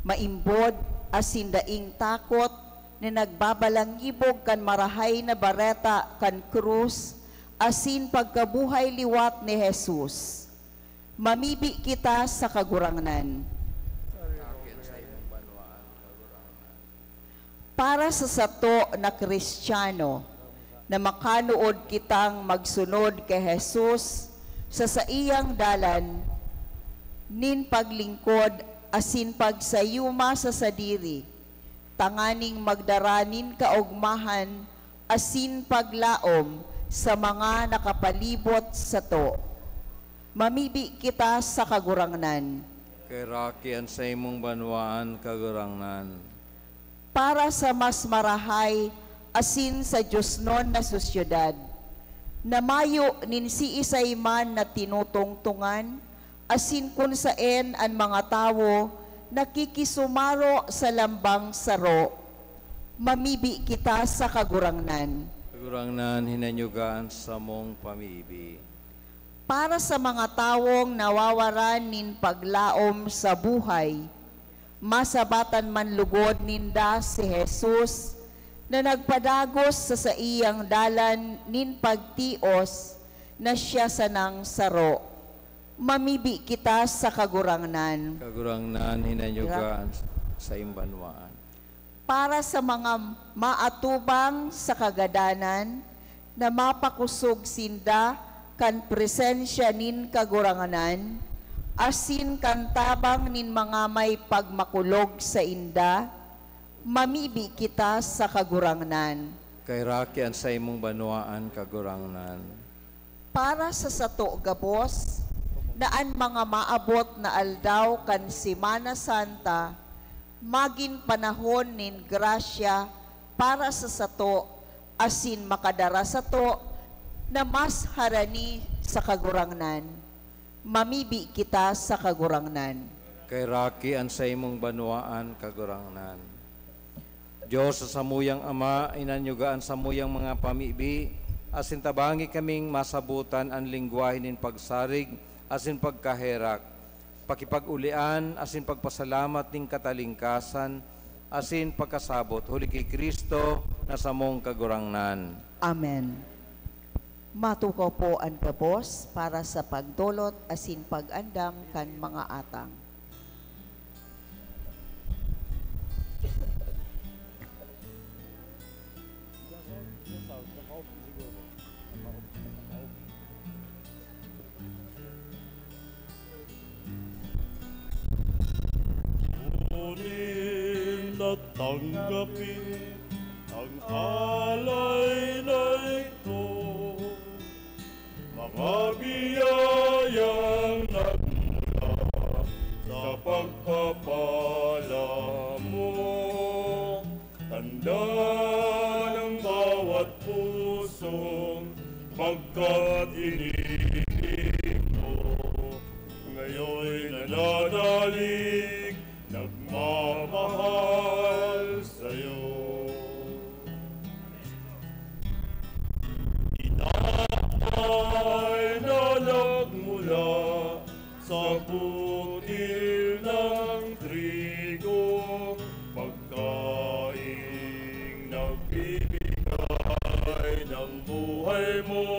maimbod asin daing takot na nagbabalangibog kan Marahay na Bareta kan krus asin pagkabuhay liwat ni Jesus. Mamibi kita sa Kagurangnan. Para sa sato na Cristiano, na makanood kitang magsunod ki Jesus sa saiyang dalan nin paglingkod asin pagsayuma sa sadiri, tanganing magdara nin kaogmahan asin paglaom sa mga nakapalibot sato. Mamibi kita sa Kagurangnan. Kaheraki an saimong banwaan, Kagurangnan. Para sa mas marahay asin sa diosnon na sosyedad, na mayo nin siisay man na tinutongtongan, asin kun saen an mga tawo nakikisumaro sa lambang saro, mamibi kita sa Kagurangnan. Kagurangnan, hinanyuga an samong pamibi. Para sa mga tawong nawawaran nin paglaom sa buhay, masabatan man lugod ninda si Jesus na nagpadagos sa saiyang dalan nin pagtios na siya sanang saro. Mamibi kita sa Kagurangnan. Kagurangnan, hinanyuga an saimong banwaan. Para sa mga maatubang sa kagadanan, na mapakosog sinda kan presensya nin Kagurangnan, asin kan tabang nin mga may pagmakulog sainda, mamibi kita sa Kagurangnan. Kaheraki an saimong banwaan, Kagurangnan. Para sa sato gabos, na an mga maabot na aldaw kan Semana Santa magin panahon nin grasya para sa sato asin makadara sato na mas harani sa Kagurangnan. Mamibi kita sa Kagurangnan. Kaheraki an saimong banwaan, Kagurangnan. Dios sa samuyang Ama, hinanyuga an samuyang mga pamibi, asin tabangi kaming masabotan an lengwahe nin pagsarig asin pagkaherak, pakipag-ulian asin pagpasalamat nin katalingkasan asin pagkasabot, huli ki Cristo na samong Kagurangnan. Amen. Matukaw po an gabos para sa pagdolot asin pag-andam kan mga atang. Ngunit tatanggapin ang alay na ito, mga biyayang nagmula sa pagpapala mo. Tanda ng bawat pusong pagkatiniling mo, ngayon nananalig, nagmamahal sa'yo. sa butil ng trigo, pagkaing nagbibigay ng buhay mo,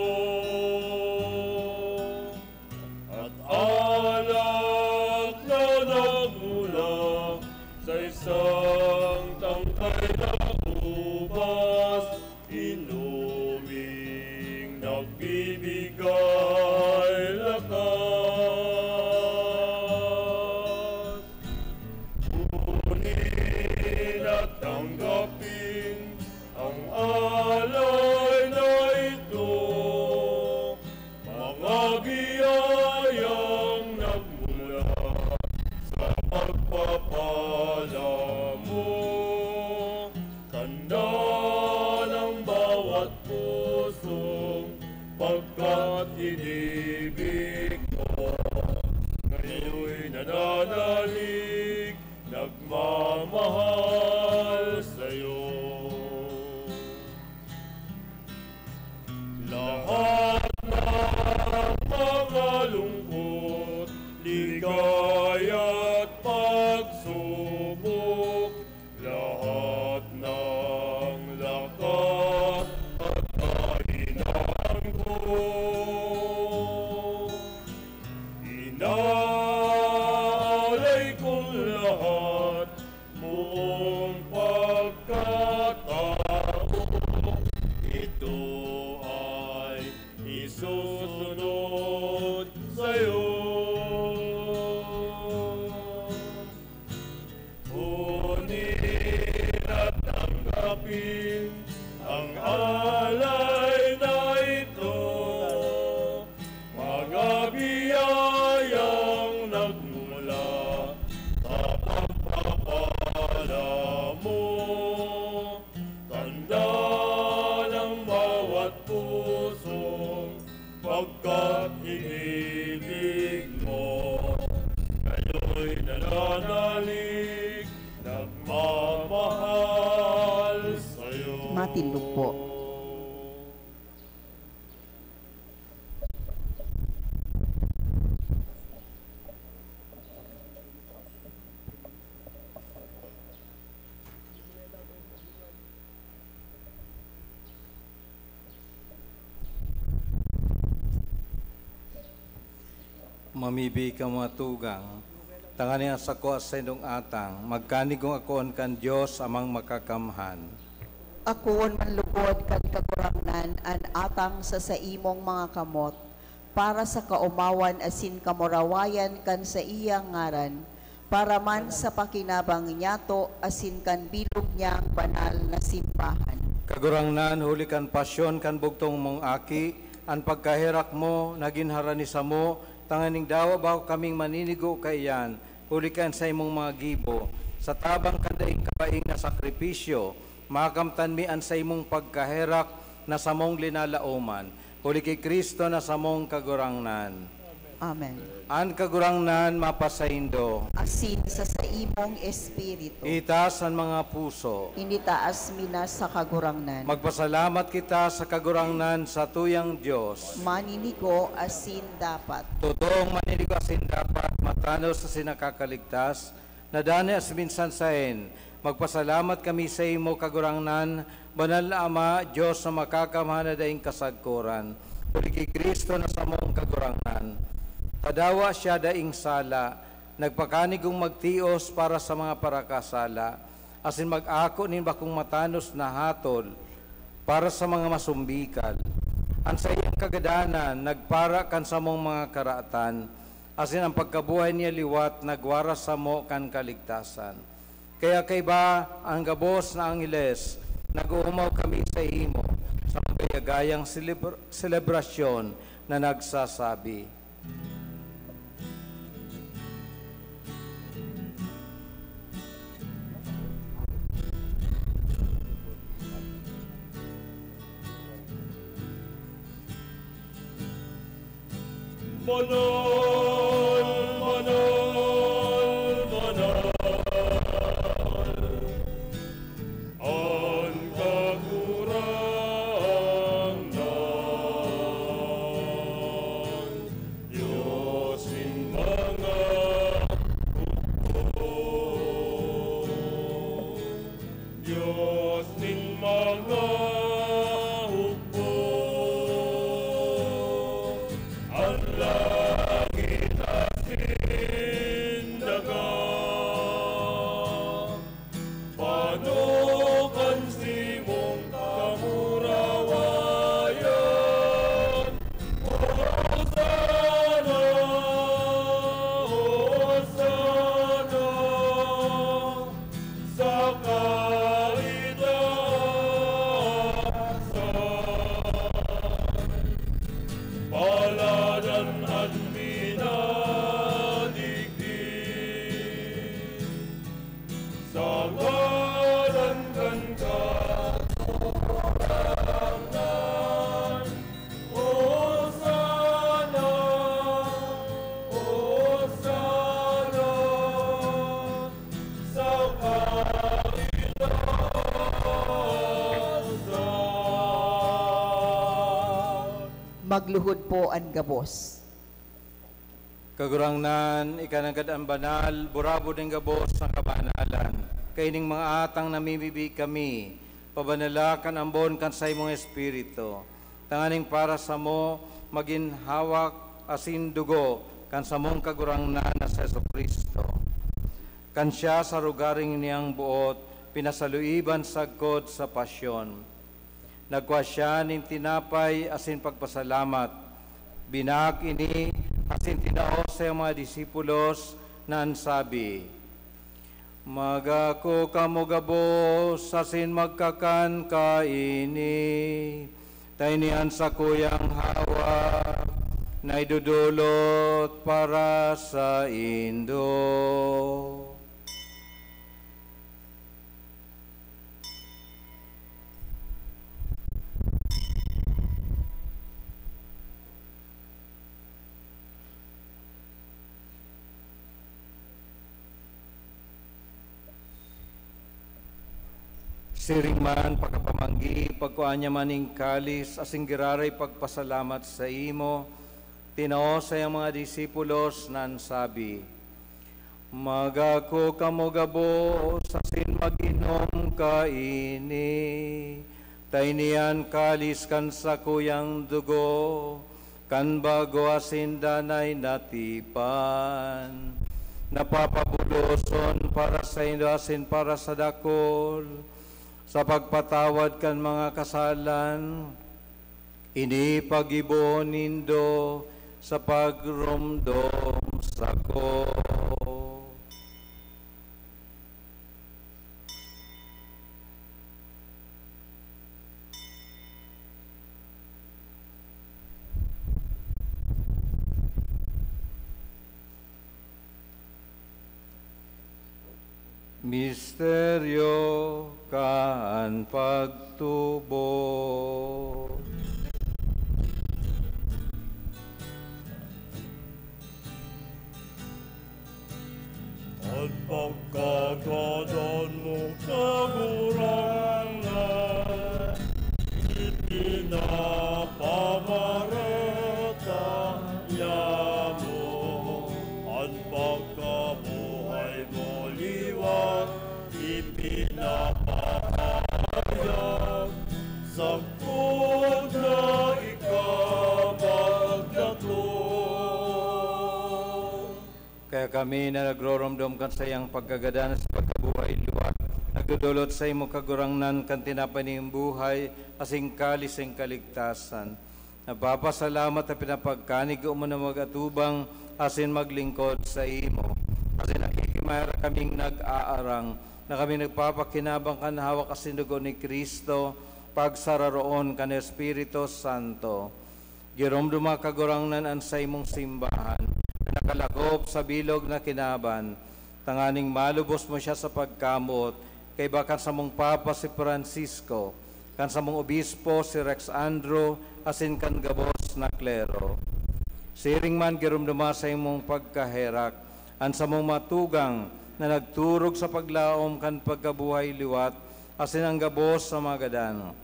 at alak na nagmula sa isang tangkay na ubas, inuming nagbibigay lakas. Kunin at tanggapin ang alay na ito, mga biyayang nagmula sa pagpapala mo. Tanda ng bawat pusong pagkat inibig mo. Ngayon'y nananalig, nagmamahal sa'yo. Lahat ng mga lungkot, ligaya at pagsubok, lahat ng lakas at kahinaan ko, inaalay kong lahat, buong pagkatao, ito ay isusunod sa'yo. Kunin at tanggapin ang alay na ito, mga biyayang nagmula sa pagpapala mo. Tanda ng bawat pusong pagkat inibig mo, ngayon'y nananalig, nagmamahal sa'yo. Matindog po. Mamibi ka, mga tugang, tanganing an sako at saindong atang magkanigong akoon kan Dios Amang Makakamhan. Akoon man lugod kan Kagurangnan an atang sa saimong mga kamot, para sa kaomawan asin kamurawayan kan saiyang ngaran, para man sa pakinabang niyato asin kan bilog niyang banal na simbahan. Kagurangnan, huli kan pasyon kan bugtong mong Aki, an pagkaherak mo nagin harani samo, tanganing dawa ba kaming maninigo kaiyan, huli kan saimong mga gibo, sa tabang kan daing kabaing na sakripisyo, makamtan mi an saimong pagkaherak na samong linalaoman, huli ki Cristo na samong Kagurangnan. Amen. An Kagurangnan mapasaindo. Asin sa saimong espiritu. Itaas an mga puso. Initaas mi na sa Kagurangnan. Magpasalamat kita sa Kagurangnan, satuyang Dios. Maninigo asin dapat. Totoong maninigo asin dapat, matanos asin nakakaligtas, na danay asin minsan saen, magpasalamat kami saimo, Kagurangnan, Banal na Ama, Dios na Makakamhan na daing kasagkoran, huli ki Cristo na samong Kagurangnan. Tadawa siya daing sala, nagpakanigong magtios para sa mga parakasala, asin mag-ako nin bakong matanos na hatol para sa mga masumbikal. An saiyang kagadanan nagpara kan samong mga karatan, asin an pagkabuhay niya liwat nagwaras samo kan kaligtasan. Kaya kaiba an gabos na angheles, nag-oomaw kami saimo sa magayagayang selebr-, selebrasyon na nagsasabi, Banal, banal, banal, an Kagurangnan, Dios nin Hosana, Hosana sa kaitaasan. Paladan an minadigdi sa ngaran kan Kagurangnan. Hosana! Hosana sa kaitaasan. Magluhod po an gabos. Kagurangnan, ika nanggad an banal, burabod nin gabos na kabanalan. Kaining mga atang namimibi kami, pabanala kan ambon kan saimong Espiritu, tanganing para samo magin hawak asin dugo kan samong Kagurangnan na si Jesu-Cristo. Kan siya sa rogaring niyang boot, pinasaluiban sagkod sa pasyon. Nagkua siya nin tinapay asin pagpasalamat, binaak ini asin tinao sa iyang mga disipulos na an sabi, "Magako kamo gabos asin magkakan kaini, ta ini an sakuyang hawak na idodolot para saindo." Siring man, pakapamanggi, pagkua niya man nin kalis asin giraray pagpasalamat saimo, tinao sa iyang mga disipulos na an sabi, "Magako kamo gabos asin mag-inom kaini, ta ini an kalis kan sakuyang dugo kan bago asin danay na tipan, na papabuloson para saindo asin para sa dakul, sa pagpatawad kan mga kasalan. Ini paggibohon nindo sa pagromdom sako." Misteryo kan pagtubod. An pagkagadan mo, Kagurangnan, ipinapamareta niamo. An pagkabuhay mo liwat, ipinapahayag, sagkod na ika magdatong. Kaya kami na nagroromdom kan saiyang pagkagadan sa pagkabuhay liwat, nagdodolot saimo, Kagurangnan, kan tinapay nin buhay asin kalis nin kaligtasan. Nagpapasalamat ta pinapagkanigo mo na mag-atubang asin maglingkod saimo. Asin nakikimaherak kaming nag-aarang, na kami nagpapakinabang kan hawak asin dugo ni Cristo, pagsararoon kan Espiritu Santo. Giromdoma, Kagurangnan, an saimong simbahan na nakalakop sa bilog na kinaban, tanganing malubos mo siya sa pagkamoot, kaiba kan samong Papa si Francisco, kan samong obispo si Rex Andrew, asin kan gabos na klero. Siring man, giromdoma saimong pagkaherak an samong mga tugang na nagturog sa paglaom kan pagkabuhay liwat asin an gabos na mga gadan.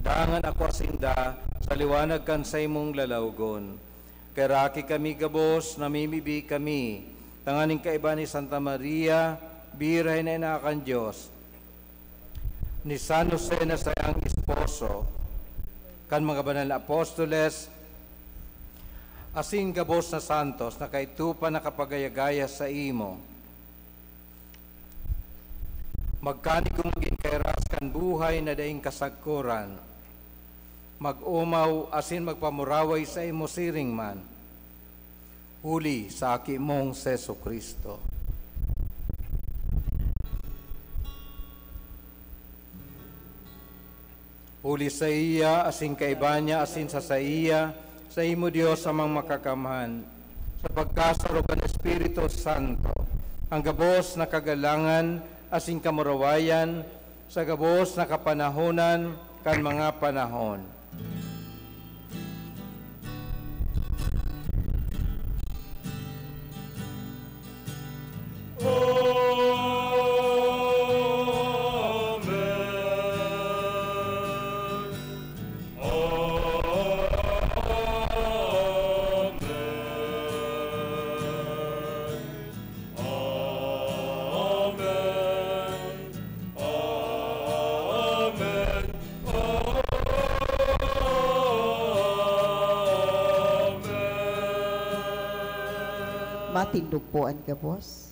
Dangan akua sinda sa liwanag kan saimong lalawgon. Kaheraki kami gabos, namimibi kami, tanganing kaiba ni Santa Maria, Birhen na ina kan Dios, ni San Jose na saiyang esposo, kan mga banal na apostoles, asin gabos na santos na kaidto pa nakapagaya-gaya saimo. Magkanigo magin kairas kan buhay na daing kasagkoran. Mag-omaw asin magpamuraway saimo siring man, huli sa Aki mong si Jesu-Cristo. Huli saiya, asin kaiba niya, asin sa saiya, saimo, Dios Amang Makakamhan, sa pagkasaro kan Espiritu Santo, an gabos na kagalangan asin kamurawayan, sa gabos na kapanahonan kan mga panahon. Amen. Amen. Amen. Amen. Amen. Matindog po an gabos.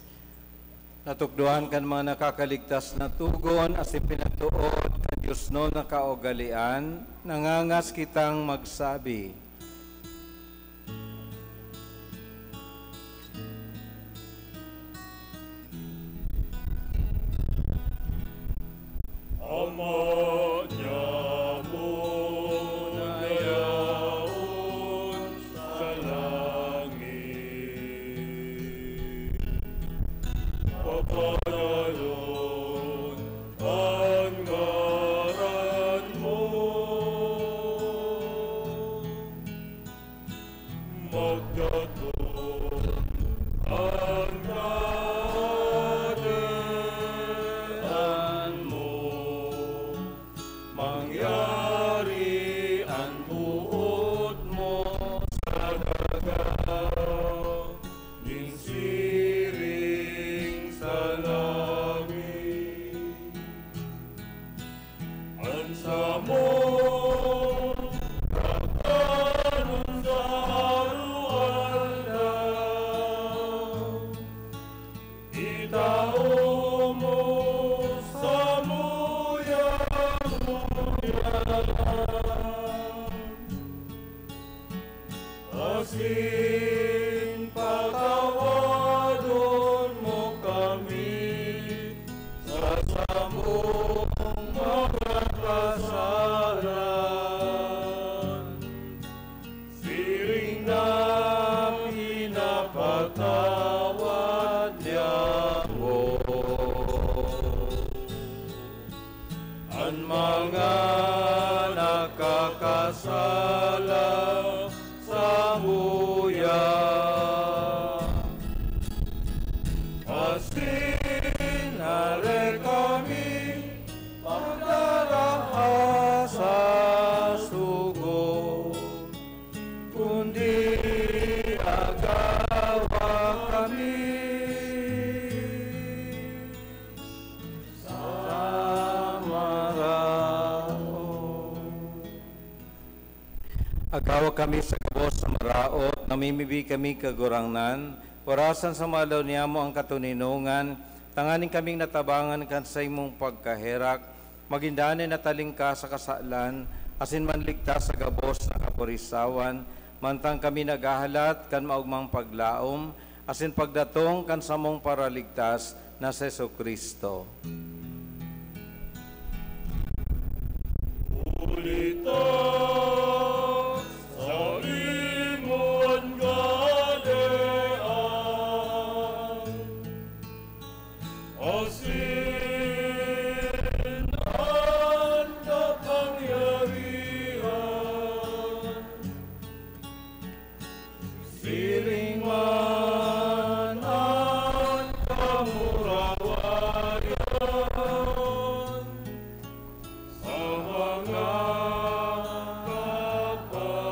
Natukdoan kan mga nakakaligtas na togon asin pinagtuod kan diosnon na kaugalean, nangangas kitang magsabi. Ama nyamo na yaon sa langit, papadayon an ngaran mo. Magdatong an Kahadean mo, mangyari an boot mo sa daga, nin siring sa langit. An samong kakanon sa aroaldaw, itao mo samuya-muya. Asin patawadon mo kami sa samong mga kasalan, siring na pinapatawad niamo an mga nakakasala samuya. Asin hare kami pagdaraha sa sugo, kundi agawa kami sa maraot. Agawa kami sa gabos na maraot, namimibi kami, Kagurangnan, orasan sa maalaw niyamo an katoninongan, tanganing kaming natabangan kan saimong pagkaherak, magin danay na talingkas sa kasalan, asin manligtas sa gabos na kaporisawan, mantang kami naghahalat kan maogmang paglaom, asin pagdatong kan samong Paraligtas na si Jesu-Cristo. Huli ta saimo an kahadean, asin an kapangyarihan, siring man an kamurawayan sa mga kapanahonan.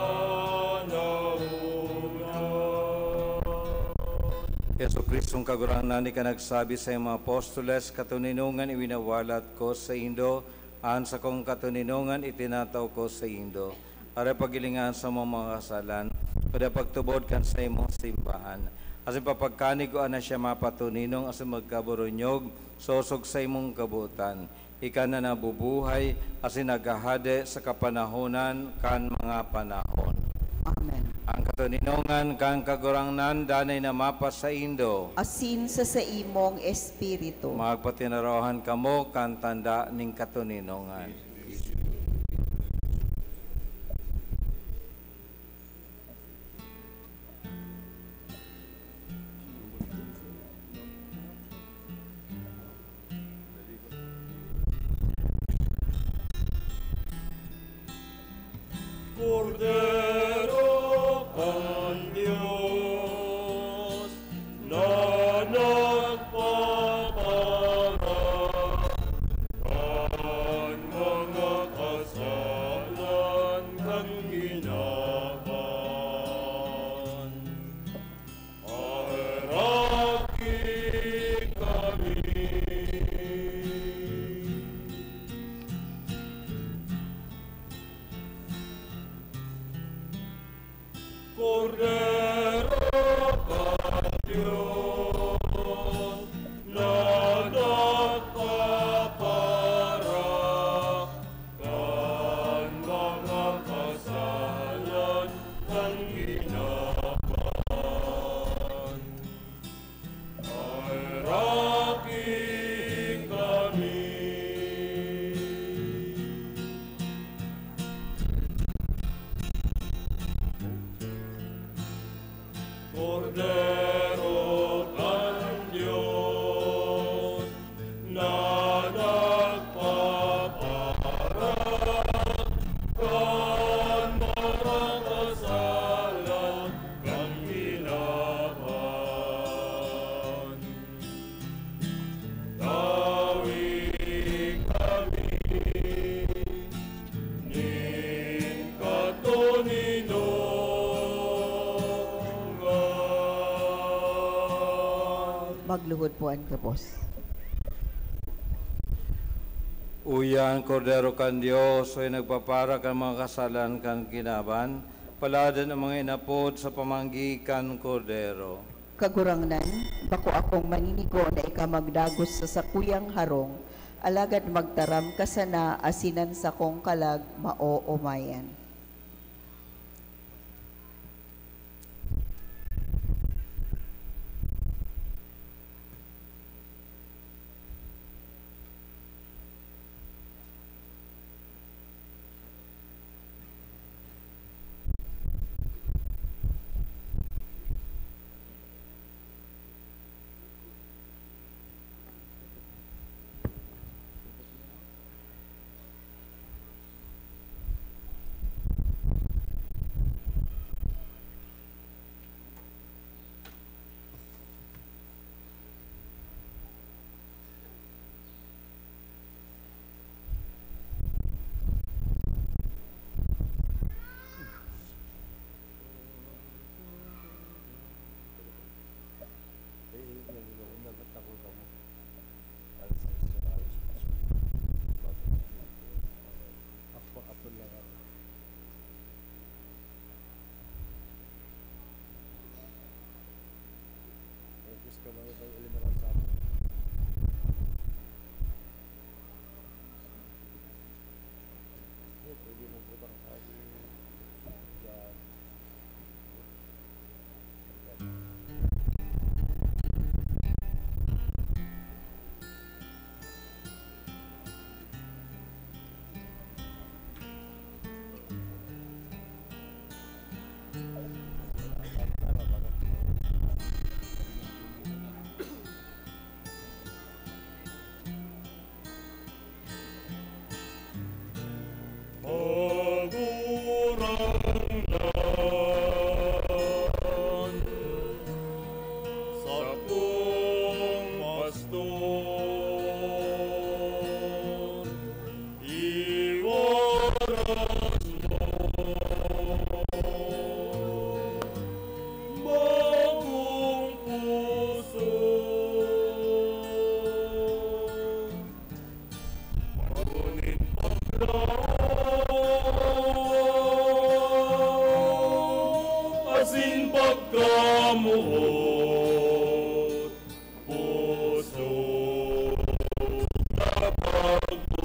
Jesu-Cristong Kagurangnan, ika nagsabi sa iyong mga apostoles, "Katoninongan iwinawalat ko saindo, an sakong katoninongan itinatao ko saindo." Aray paghilinga an samong mga kasalan, kuda pagtubod kan saimong simbahan. Asin papagkanigua na siya mapatoninong asin magkaburunyog, sosog saimong kabotan. Ika na nabubuhay asin naghahade sa kapanahonan kan mga panahon. Amen. Ang katoninongan kan Kagurangnan danay na mapasaindo. Asin sa saimong espiritu. Magpatinarahan kamo kan tanda ning katoninongan. Kordero kan Dios na nagpapara kan mga kasalan kan kinaban. Araki kami. Kordero kan Dios na nagpapara kan mga kasalan kan kinaban. Araki kami. Kordero kan Dios na nagpapara kan mga kasalan kan kinaban. Tawi kami nin katoninongan. Magluhod po an gabos. Uya an Kordero kan Dios, uya nagpapara kan mga kasalan kan kinaban, paladan an mga inapod sa pamanggi kan Kordero. Kagurangnan, bako akong maninigo na ika magdagos sa sakuyang harong, alagad magtaram ka sana asin an sakong kalag maoomayan. Pwede mong butang sa akin. Yan. Kagurangnan, sakong pastor, iwaras mo bakong puso. Ngunit paglaom asin pagkamoot, puso na pagbubuhay.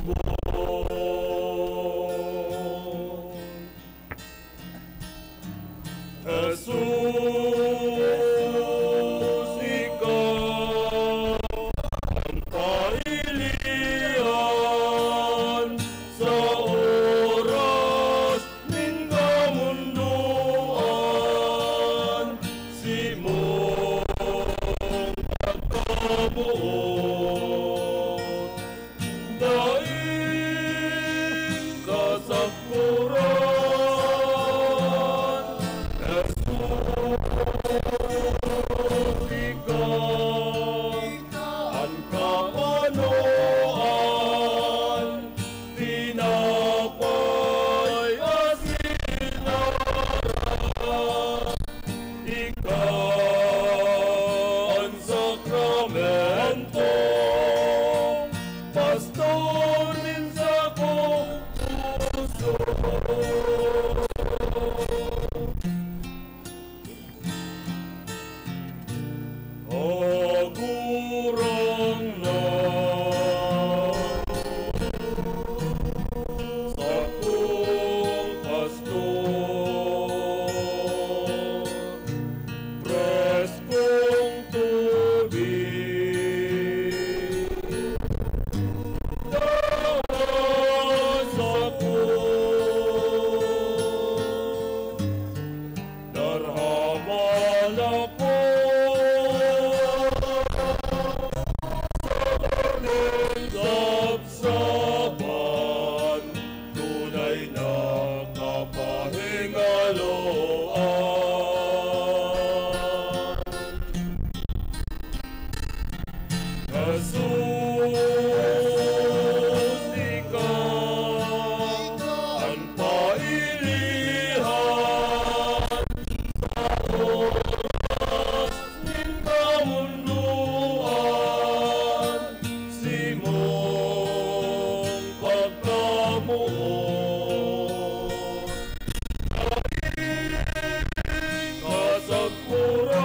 Sagkuran,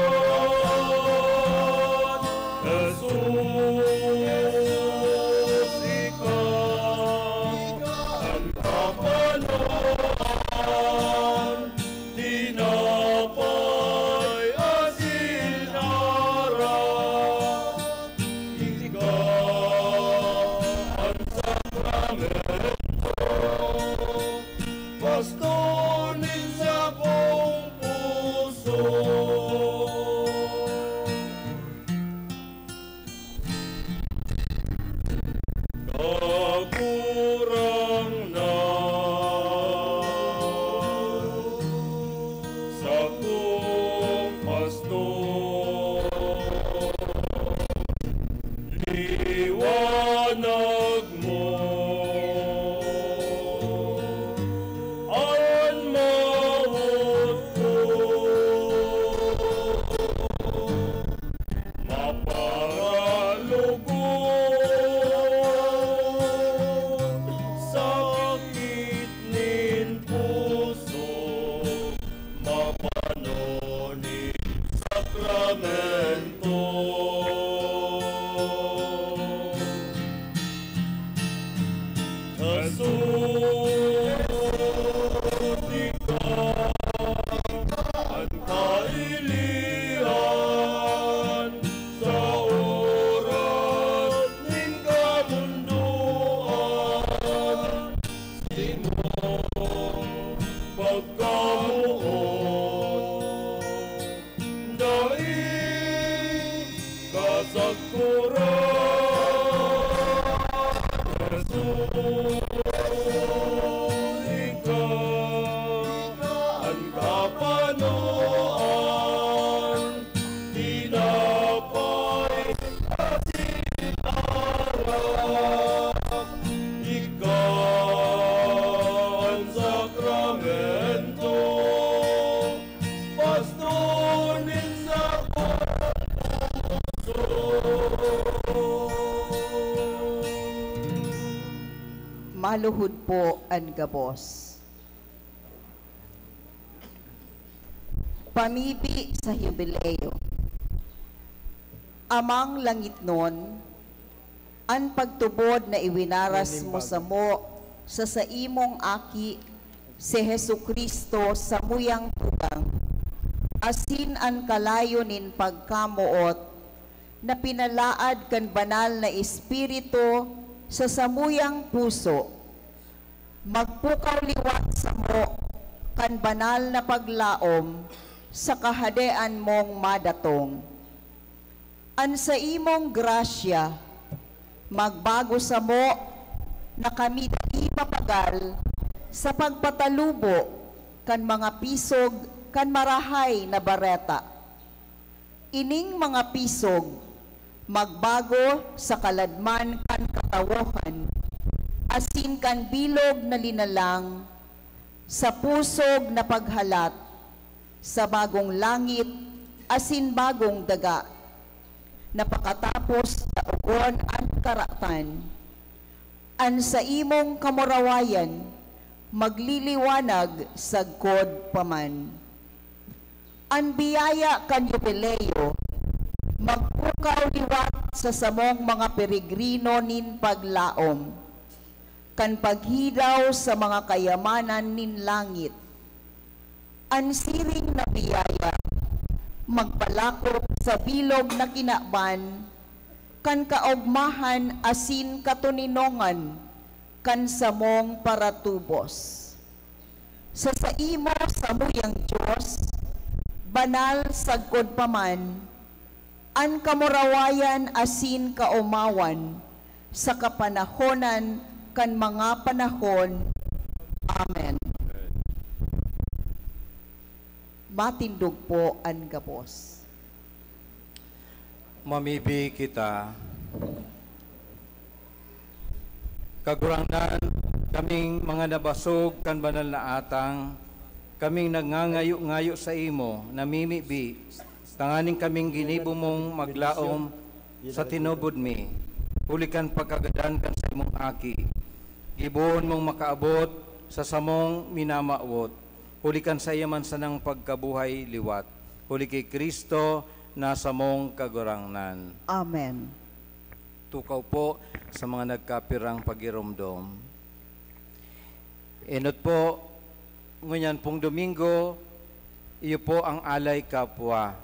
Jesus, ika an kapanoan, tinapay asin arak, ika an sakramento, pastor nin sakong puso. Kagurangnan, sakong pastor, liwanag mo an mawot ko, maparalugod sakit nin puso, mapano nin sakramento. Jesus, ika an kailian sa oras nin kamundoan, sa imong pagkamoot. Dai ka sagkura, Jesus, ika an kapanoan, tinapay asin arak, ika an sakramento, pastor nin sakong puso. Maluhod po an gabos. Pamibi sa Hubileo. Amang langitnon, an pagtubod na iwinaras mo samo sa saimong Aki, si Jesu-Cristo, samuyang tugang, asin an kalayo nin pagkamoot na pinalaad kan Banal na Espiritu sa samuyang puso, magpukaw liwat samo kan banal na paglaom sa Kahadean mong madatong. An saimong grasya magbago samo na kami dai mapagal sa pagpatalubo kan mga pisog kan Marahay na Bareta. Ining mga pisog magbago sa kaladman kan katawohan asin kan bilog na linalang sa pusog na paghalat sa bagong langit asin bagong daga, na pakatapos daogon an karatan. An saimong kamurawayan magliliwanag sagkod pa man. An biyaya kan Yubileo magpukaw liwat sa samong mga peregrino nin paglaom, kan paghidaw sa mga kayamanan nin langit. An siring na biyaya magpalakop sa bilog na kinaban kan kaogmahan asin katoninongan kan samong paratubos. Sa saimo, samuyang Dios, banal sagkod pa man, an kamurawayan asin kaomawan sa kapanahonan kan mga panahon. Amen. Matindog po an gabos. Mamibi kita. Kagurangnan, kaming mga nabasog kan banal na atang, kaming nagngangayo-ngayo saimo, namimibi, tanganing kaming ginibo mong maglaom sa tinubod mi, huli kan pagkagadan kan saimong Aki. Gibohon mong makaabot sa samong minamawot, huli kan saiya man sanang pagkabuhay liwat. Huli ki Cristo na samong Kagurangnan. Amen. Tukaw po sa mga nagkapirang pagiromdom. Enot po, ngunyan pong Domingo, iyo po ang Alay Kapwa.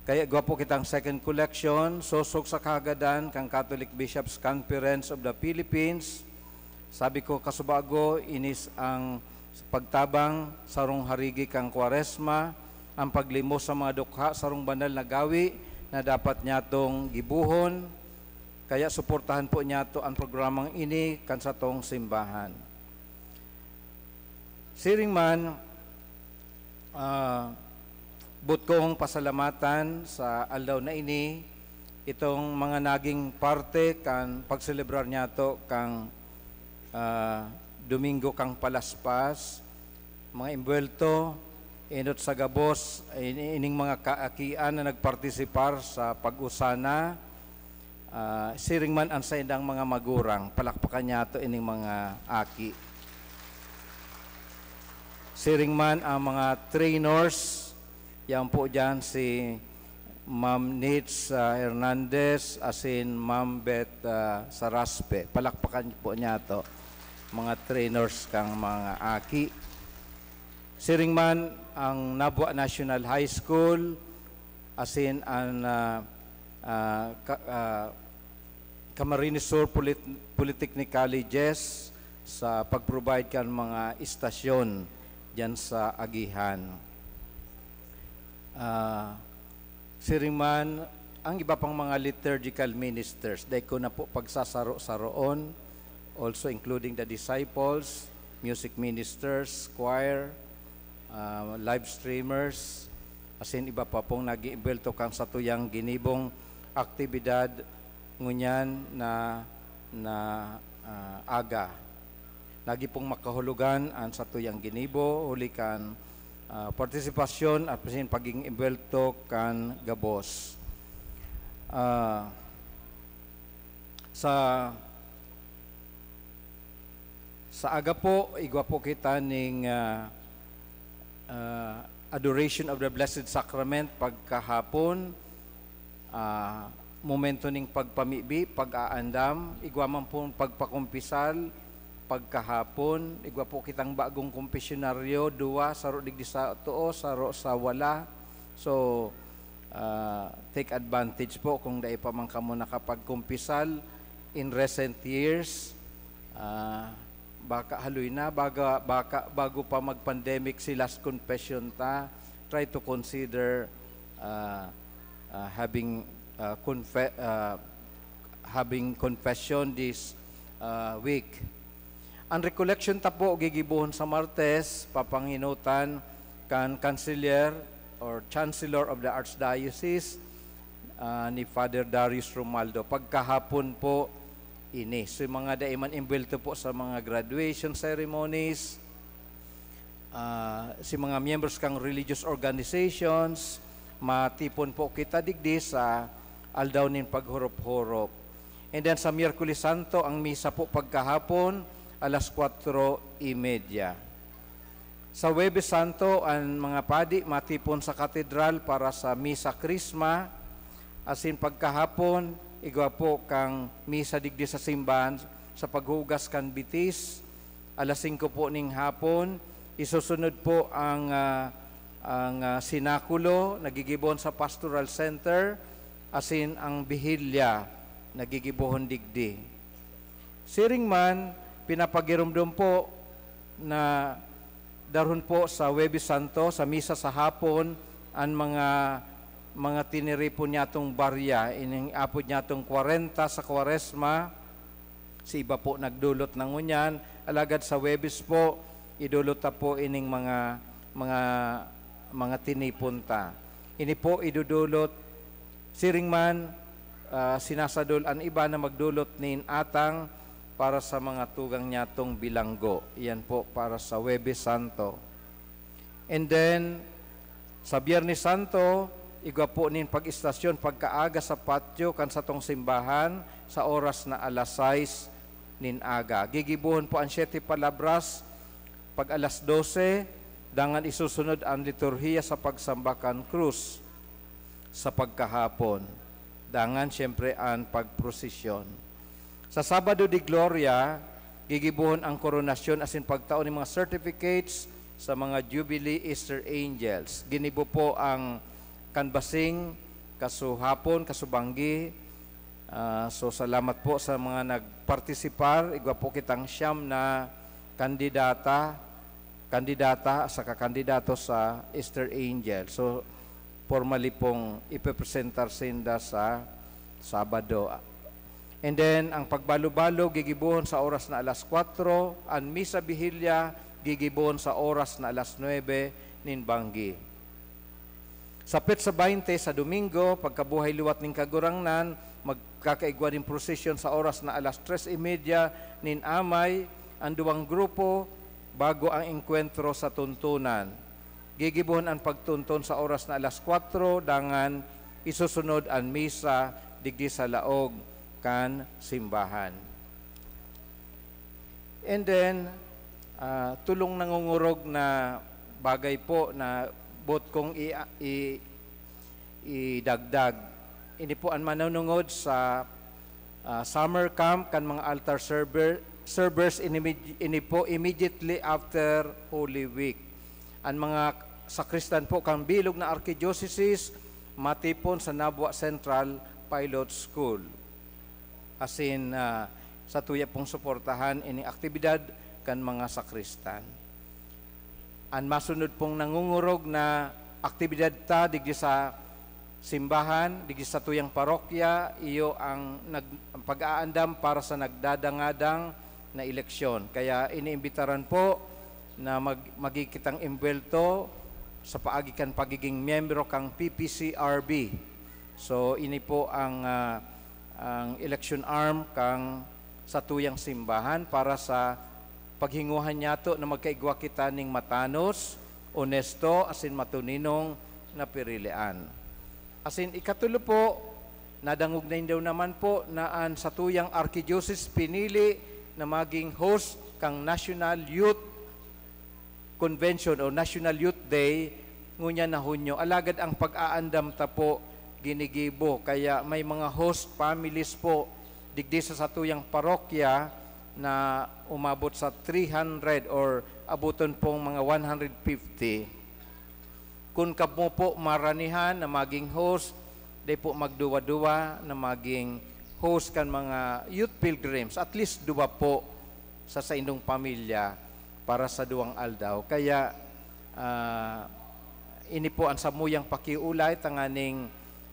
Kaya igwa po kitang second collection, sosog sa kahagadan kan Catholic Bishops' Conference of the Philippines. Sabi ko, kasubago, inis ang pagtabang, sarong harigi kan Kwaresma, ang paglimos sa mga dukha, sarong banal na gawi na dapat nyatong gibohon. Kaya suportahan po nyato ang programang ini kan satong simbahan. Siring man, ah, boot kong pasalamatan sa aldaw na ini, itong mga naging parte kan pagselebrar nyato kan, ah, Domingo kan Palaspas, mga imbuwelto, enot sa gabos, in-, ining mga kaakian na nagpartisipar sa pag-usana, ah, siring man an saindang mga magurang. Palakpakan nyato ining mga aki. Siring man ang mga trainers, yan po diyan si Ma'am Nitz, ah, Hernandez, asin Ma'am Beth, ah, Saraspe. Palakpakan po nyato, mga trainers kan mga aki. Siring man ang Nabua National High School, asin an, ah, ah, ka-, ah, Camarines Sur Polit-, Polytechnic Colleges sa pag-provide kan mga istasyon diyan sa agihan. Ah, siring man, ang iba pang mga liturgical ministers, dai ko na po pagsasaro-saroon, also including the disciples, music ministers, choir, ah, live streamers, asin iba pa pong nag-iimbwelto kan satuyang ginibong aktibidad ngunyan na, na, ah, aga. Nagi pong makahulugan an satuyang ginibo huli kan, ah, partisipasyon asin pagiging imbwelto kan gabos. Ah, sa, sa aga po, igwa po kita ning, ah, ah, Adoration of the Blessed Sacrament pagkahapon. Ah, momento ning pagpamibi, pag-aandam, igwa man pong pagpakumpisal pagkahapon, igwa po kitang bagong kumpisyonaryo, duwa, saro digdi sa too, saro sa wala. So, ah, take advantage po kung dai pa man kamo nakapagkumpisal in recent years. Ah, baka haloy na, baga, baka, bago pa mag-pandemic si last confession ta, try to consider, ah, ah, having, ah, confe-, ah, having confession this, ah, week. Ang recollection ta po gigibohon sa Martes, papanginutan kan Canciller or Chancellor of the Archdiocese, ah, ni Father Darius Romualdo. Pagkahapon po ini. So, yung mga dai man imbwelto po sa mga graduation ceremonies, ah, si mga miyembros kang religious organizations, matipon po kita digdi sa aldaw nin paghorop-horop. And then sa Miyerkules Santo, ang misa po pagkahapon, alas kwatro y media. Sa Huwebes Santo, an mga padi matipon sa katedral para sa Misa Krisma, asin pagkahapon, igwa po kan misa digdi sa simbahan sa paghugas kan bitis, alas singko po ning hapon. Isusunod po ang, ah, ang, ah, sinakulo, nagigibohon sa Pastoral Center, asin ang Bihilya, nagigibohon digdi. Siring man, pinapagiromdom po na darhon po sa Huwebes Santo, sa misa sa hapon, an mga, mga tiniripon niyatong barya, ining apod niyatong kwarenta sa Kwaresma. Si iba po nagdolot na ngunyan, alagad sa Huwebes po, idolot ta po ining mga, mga, mga tinipon ta. Ini po idodolot, siring man, ah, sinasadol an iba na magdolot nin atang para sa mga tugang niyatong bilanggo. Iyan po para sa Huwebes Santo. And then, sa Biyernes Santo, igwa po nin pag-istasyon pagkaaga sa patio kan satong simbahan sa oras na alas sais nin aga. Gigibohon po an Siete Palabras pag alas dose, Dangan isusunod an liturhiya sa pagsamba kan krus sa pagkahapon. Dangan, siyempre, an pagprosesyon. Sa Sabado de Gloria, gigibohon ang koronasyon asin pagtao nin mga certificates sa mga Jubilee Easter Angels. Ginibo po ang kan Basing, Kasuhapon, Kasubanggi. Ah, so, salamat po sa mga nagpartisipar. Igwa po kitang siyam na kandidata, kandidata saka kandidato sa Easter Angel. So, formally pong ipepresentar sinda sa Sabado. And then, ang pagbalo-balo gigibohon sa oras na alas kwatro, an misa bihilya gigibohon sa oras na alas nuebe nin banggi. Sa petsa baynte, sa Domingo, pagkabuhay liwat nin Kagurangnan, magkakaigwa nin prosesyon sa oras na alas tres y media nin amay an duwang grupo bago ang engkwentro sa tuntunan. Gigibohon an pagtunton sa oras na alas kwatro, dangan isusunod an misa digdi sa laog kan simbahan. And then, ah, tolong nangungurog na bagay po na boot kong i-, i-, idagdag. Ini po an manunungod sa, ah, summer camp kan mga altar server, servers ini, ini po immediately after Holy Week. An mga sakristan po kan bilog na arkidiocese matipon sa Nabua Central Pilot School. Asin, ah, satuya pong suportahan ining aktibidad kan mga sakristan. An masunod pong nangungurog na aktibidad ta digdi sa simbahan, digdi sa satuyang parokya, iyo ang nag-, ang pag-aandam para sa nagdadangadang na eleksyon. Kaya iniimbitaran po na mag-, magin kitang embuwelto sa paagi kan pagiging miyembro kan P P C R B. So, ini po ang, ah, ang election arm kan satuyang simbahan para sa paghingohan niyato na magkaigwa kita nin matanos, onesto, asin matuninong na pirilian. Asin ikatulo po, nadangog nindo naman po na an satuyang arkidiocese pinili na maging host kan National Youth Convention o National Youth Day ngunyan na Hunyo. Alagad ang pag-aandam ta po ginigibo, kaya may mga host families po digdi sa satuyang parokya na umabot sa three hundred or abuton pong mga one hundred fifty. Kun kamo po maranihan na maging host, di po magduwa-duwa na maging host kan mga youth pilgrims, at least duwa po sa saindong pamilya para sa duwang aldaw. Kaya, ah, ini po ang samuyang pakiulay tanganing,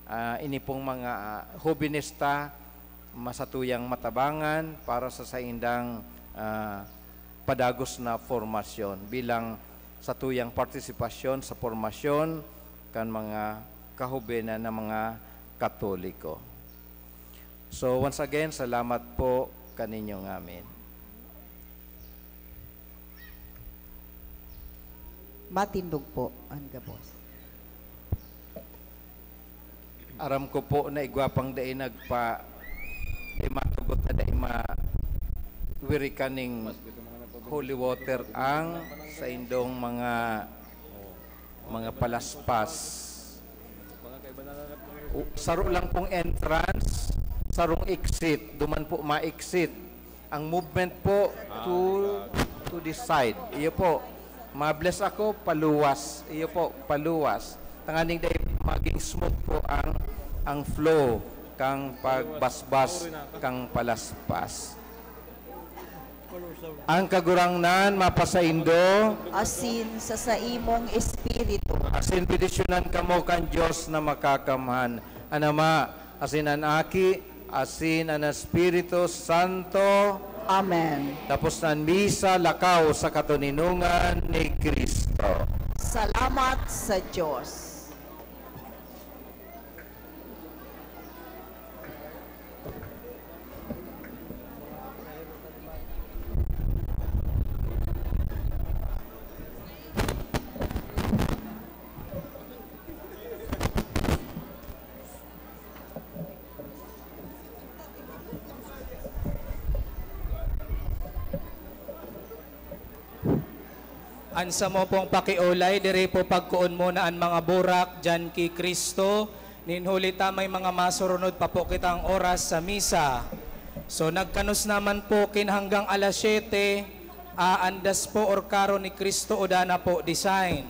ah, ini pong mga, ah, hobenista masatuyang matabangan para sa saindang, ah, padagos na formasyon bilang satuyang partisipasyon sa pormasyon kan mga kahobenan na mga Katoliko. So, once again, salamat po kaninyo ngamin. Matindog po an gabos. Aram ko po na igwa pang dai nagpa-, dai matugot na dai mawirikan ning holy water ang saindong mga, mga palaspas. U-, saro lang pong entrance, sarong exit, duman po ma-exit. Ang movement po to, to this side. Iyo po. Ma-bless ako, paluwas. Iyo po, paluwas. Tanganing dai maging smooth po ang, ang flow kang pagbasbas kang palaspas. Ang Kagurangnan mapasaindo. Asin sa saimong espiritu. Asin bendisyonan kamo kan Dios na Makakamhan, an Ama, asin an Aki, asin an Espiritu Santo. Amen. Tapos na an misa, lakaw sa katoninongan ni Cristo. Salamat sa Dios. An samo pong pakiolay, diri po pagkuon muna an mga burak diyan ki Cristo, nin huli ta may mga masurunod pa po kitang oras sa misa. So, nagkanos naman po kin hanggang alas siyete, aandas po or karo ni Cristo o dana po design.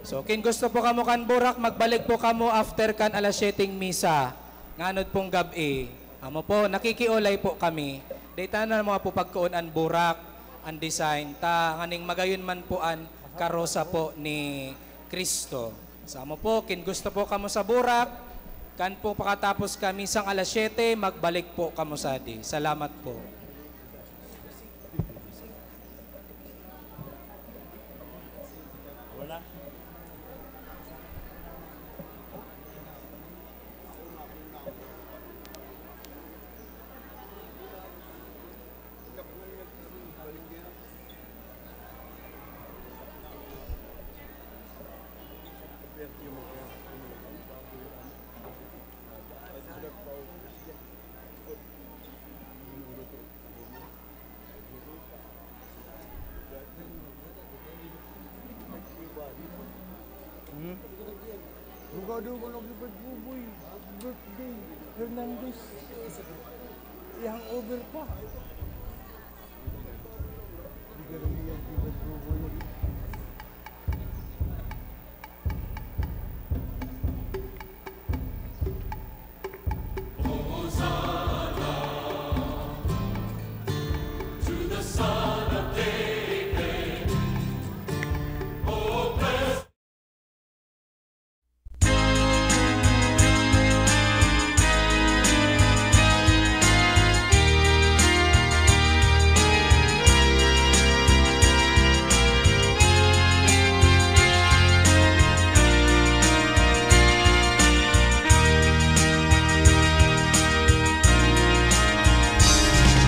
So, kin gusto po kamo kan burak, magbalik po kamo after kan alas siyete misa. Nganod pong gab-i, amo po, nakikiolay po kami. Data na mga po pagkuon an burak, an design, ta nganing magayon man po an karosa po ni Cristo. Sa amo po, kin gusto po kamo sa burak, kan po pakatapos kami sang alas siyete, magbalik po kamo sadi. Salamat po. Hmm? Bugado ko nag-ibad buboy. Birthday. Hernandez. Yang over pa. Di ka rin yung ibad buboy.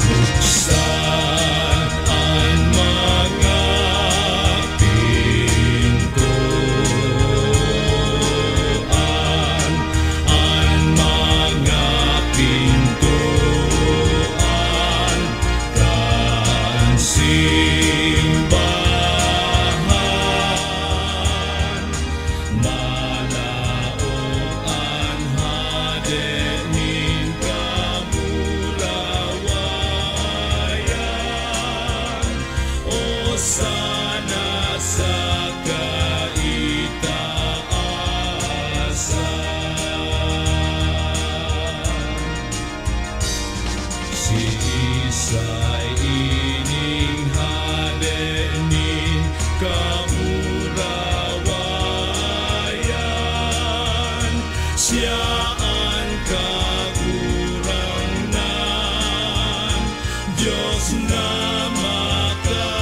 Buksan an mga pintoan, an mga pintoan kan simbahan. Malaog an Hade nin kamurawayan, Osana sa kaitaasan. Siisay ining Hade nin kamurawayan? Siya an Kagurangnan, Dios na Makakamhan.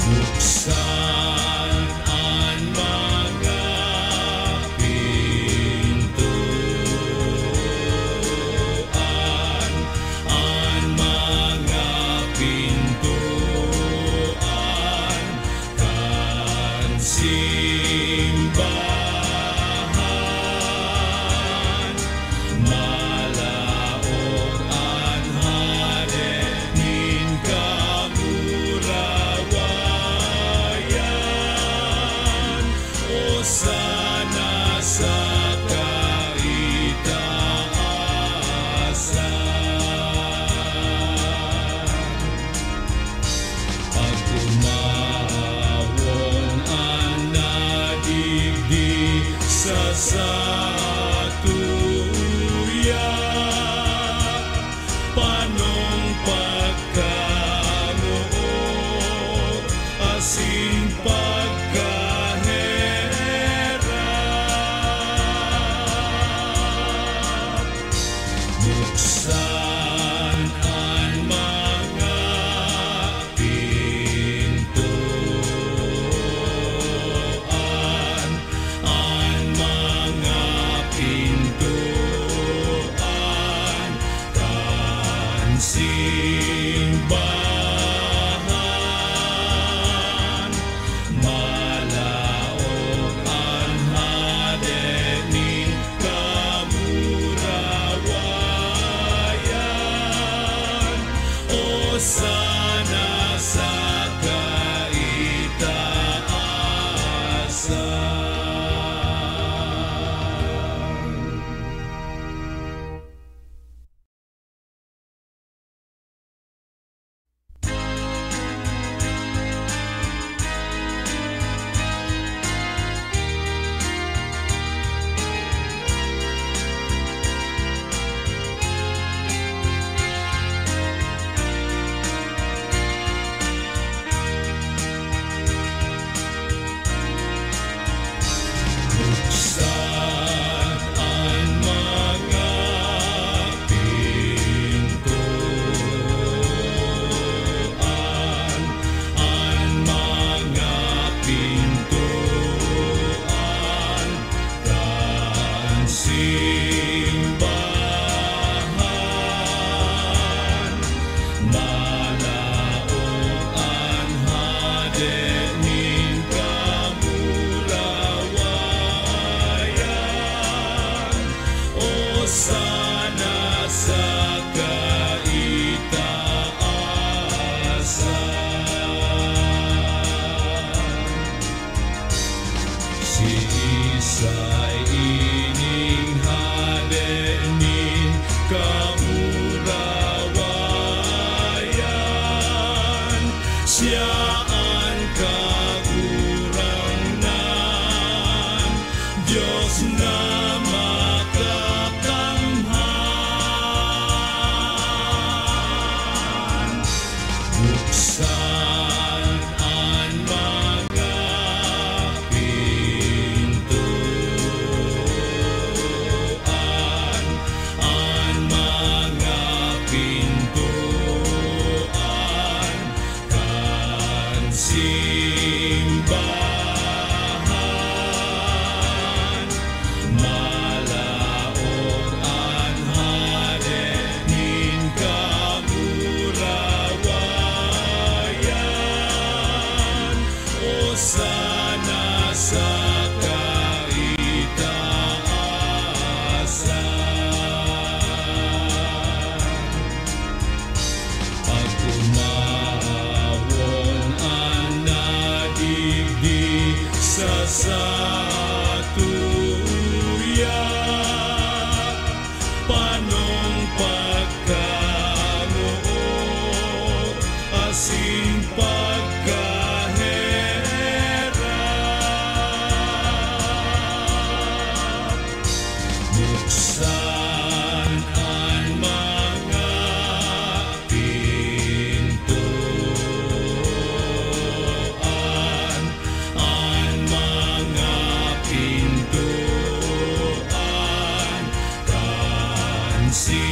Buksan an mga pintoan, an mga pintoan kan simbahan. Malaog an Hade nin kamurawayan, Osana sa kaitaasan. Pag-omawon an nadigdi sa satuya, panong pagkamoot asin pagkaherak. Buksan an mga pintoan, an mga pintoan kan simbahan. na makakamhan. Buksan an mga pintoan, an mga pintoan kan simbahan. Malaog an hade nin kamurawayan, Osana sa kaitaasan. Pagtumawon an nadigdi sa satuya, panong pagkamoot asin pagkaherak. Buksan an mga pintoan, an mga pintoan kan simbahan.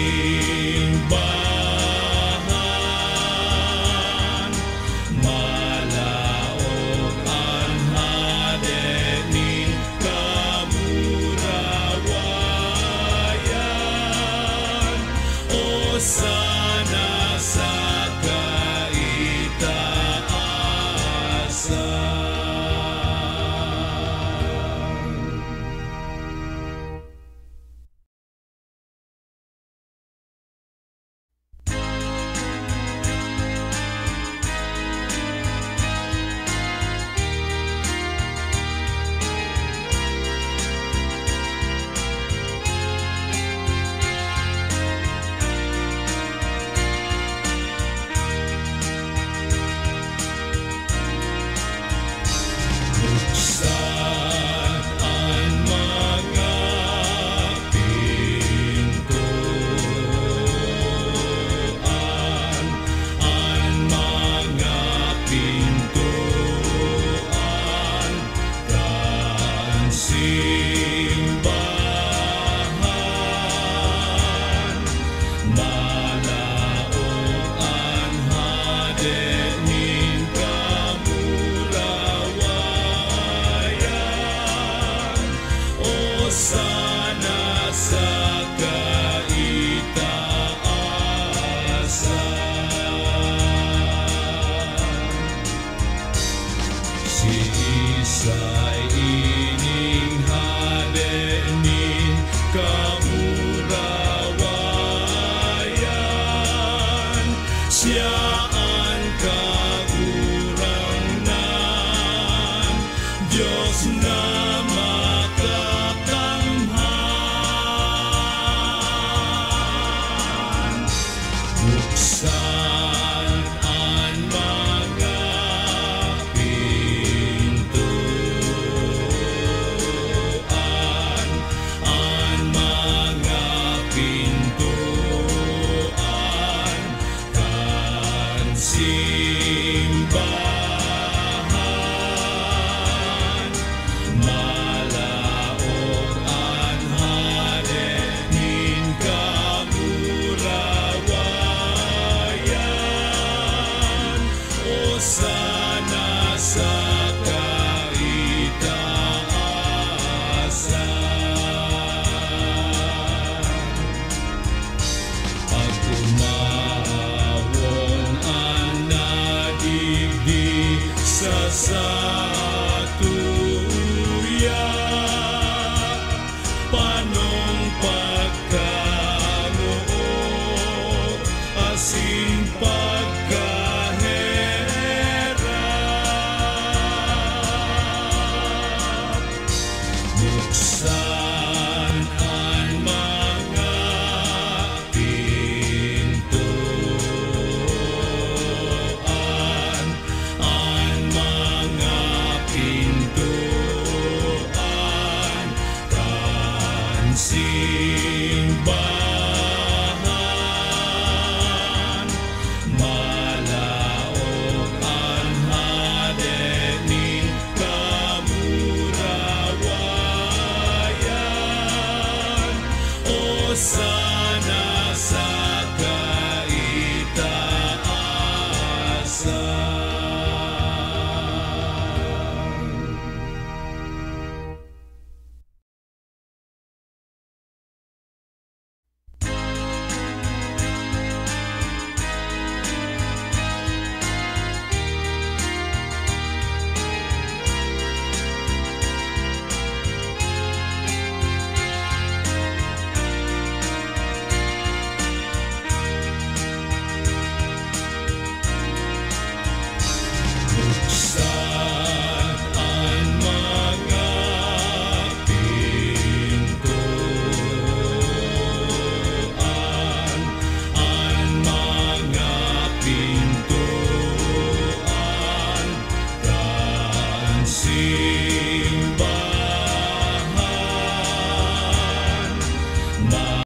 Malaog an hade nin kamurawayan, Osana sa kaitaasan. Buksan an mga pintoan, an mga pintoan kan simbahan. Malaog an hade nin kamurawayan, Osana sa kaitaasan. Siisay ining hade nin kamurawayan? Siya an Kagurangnan, Dios na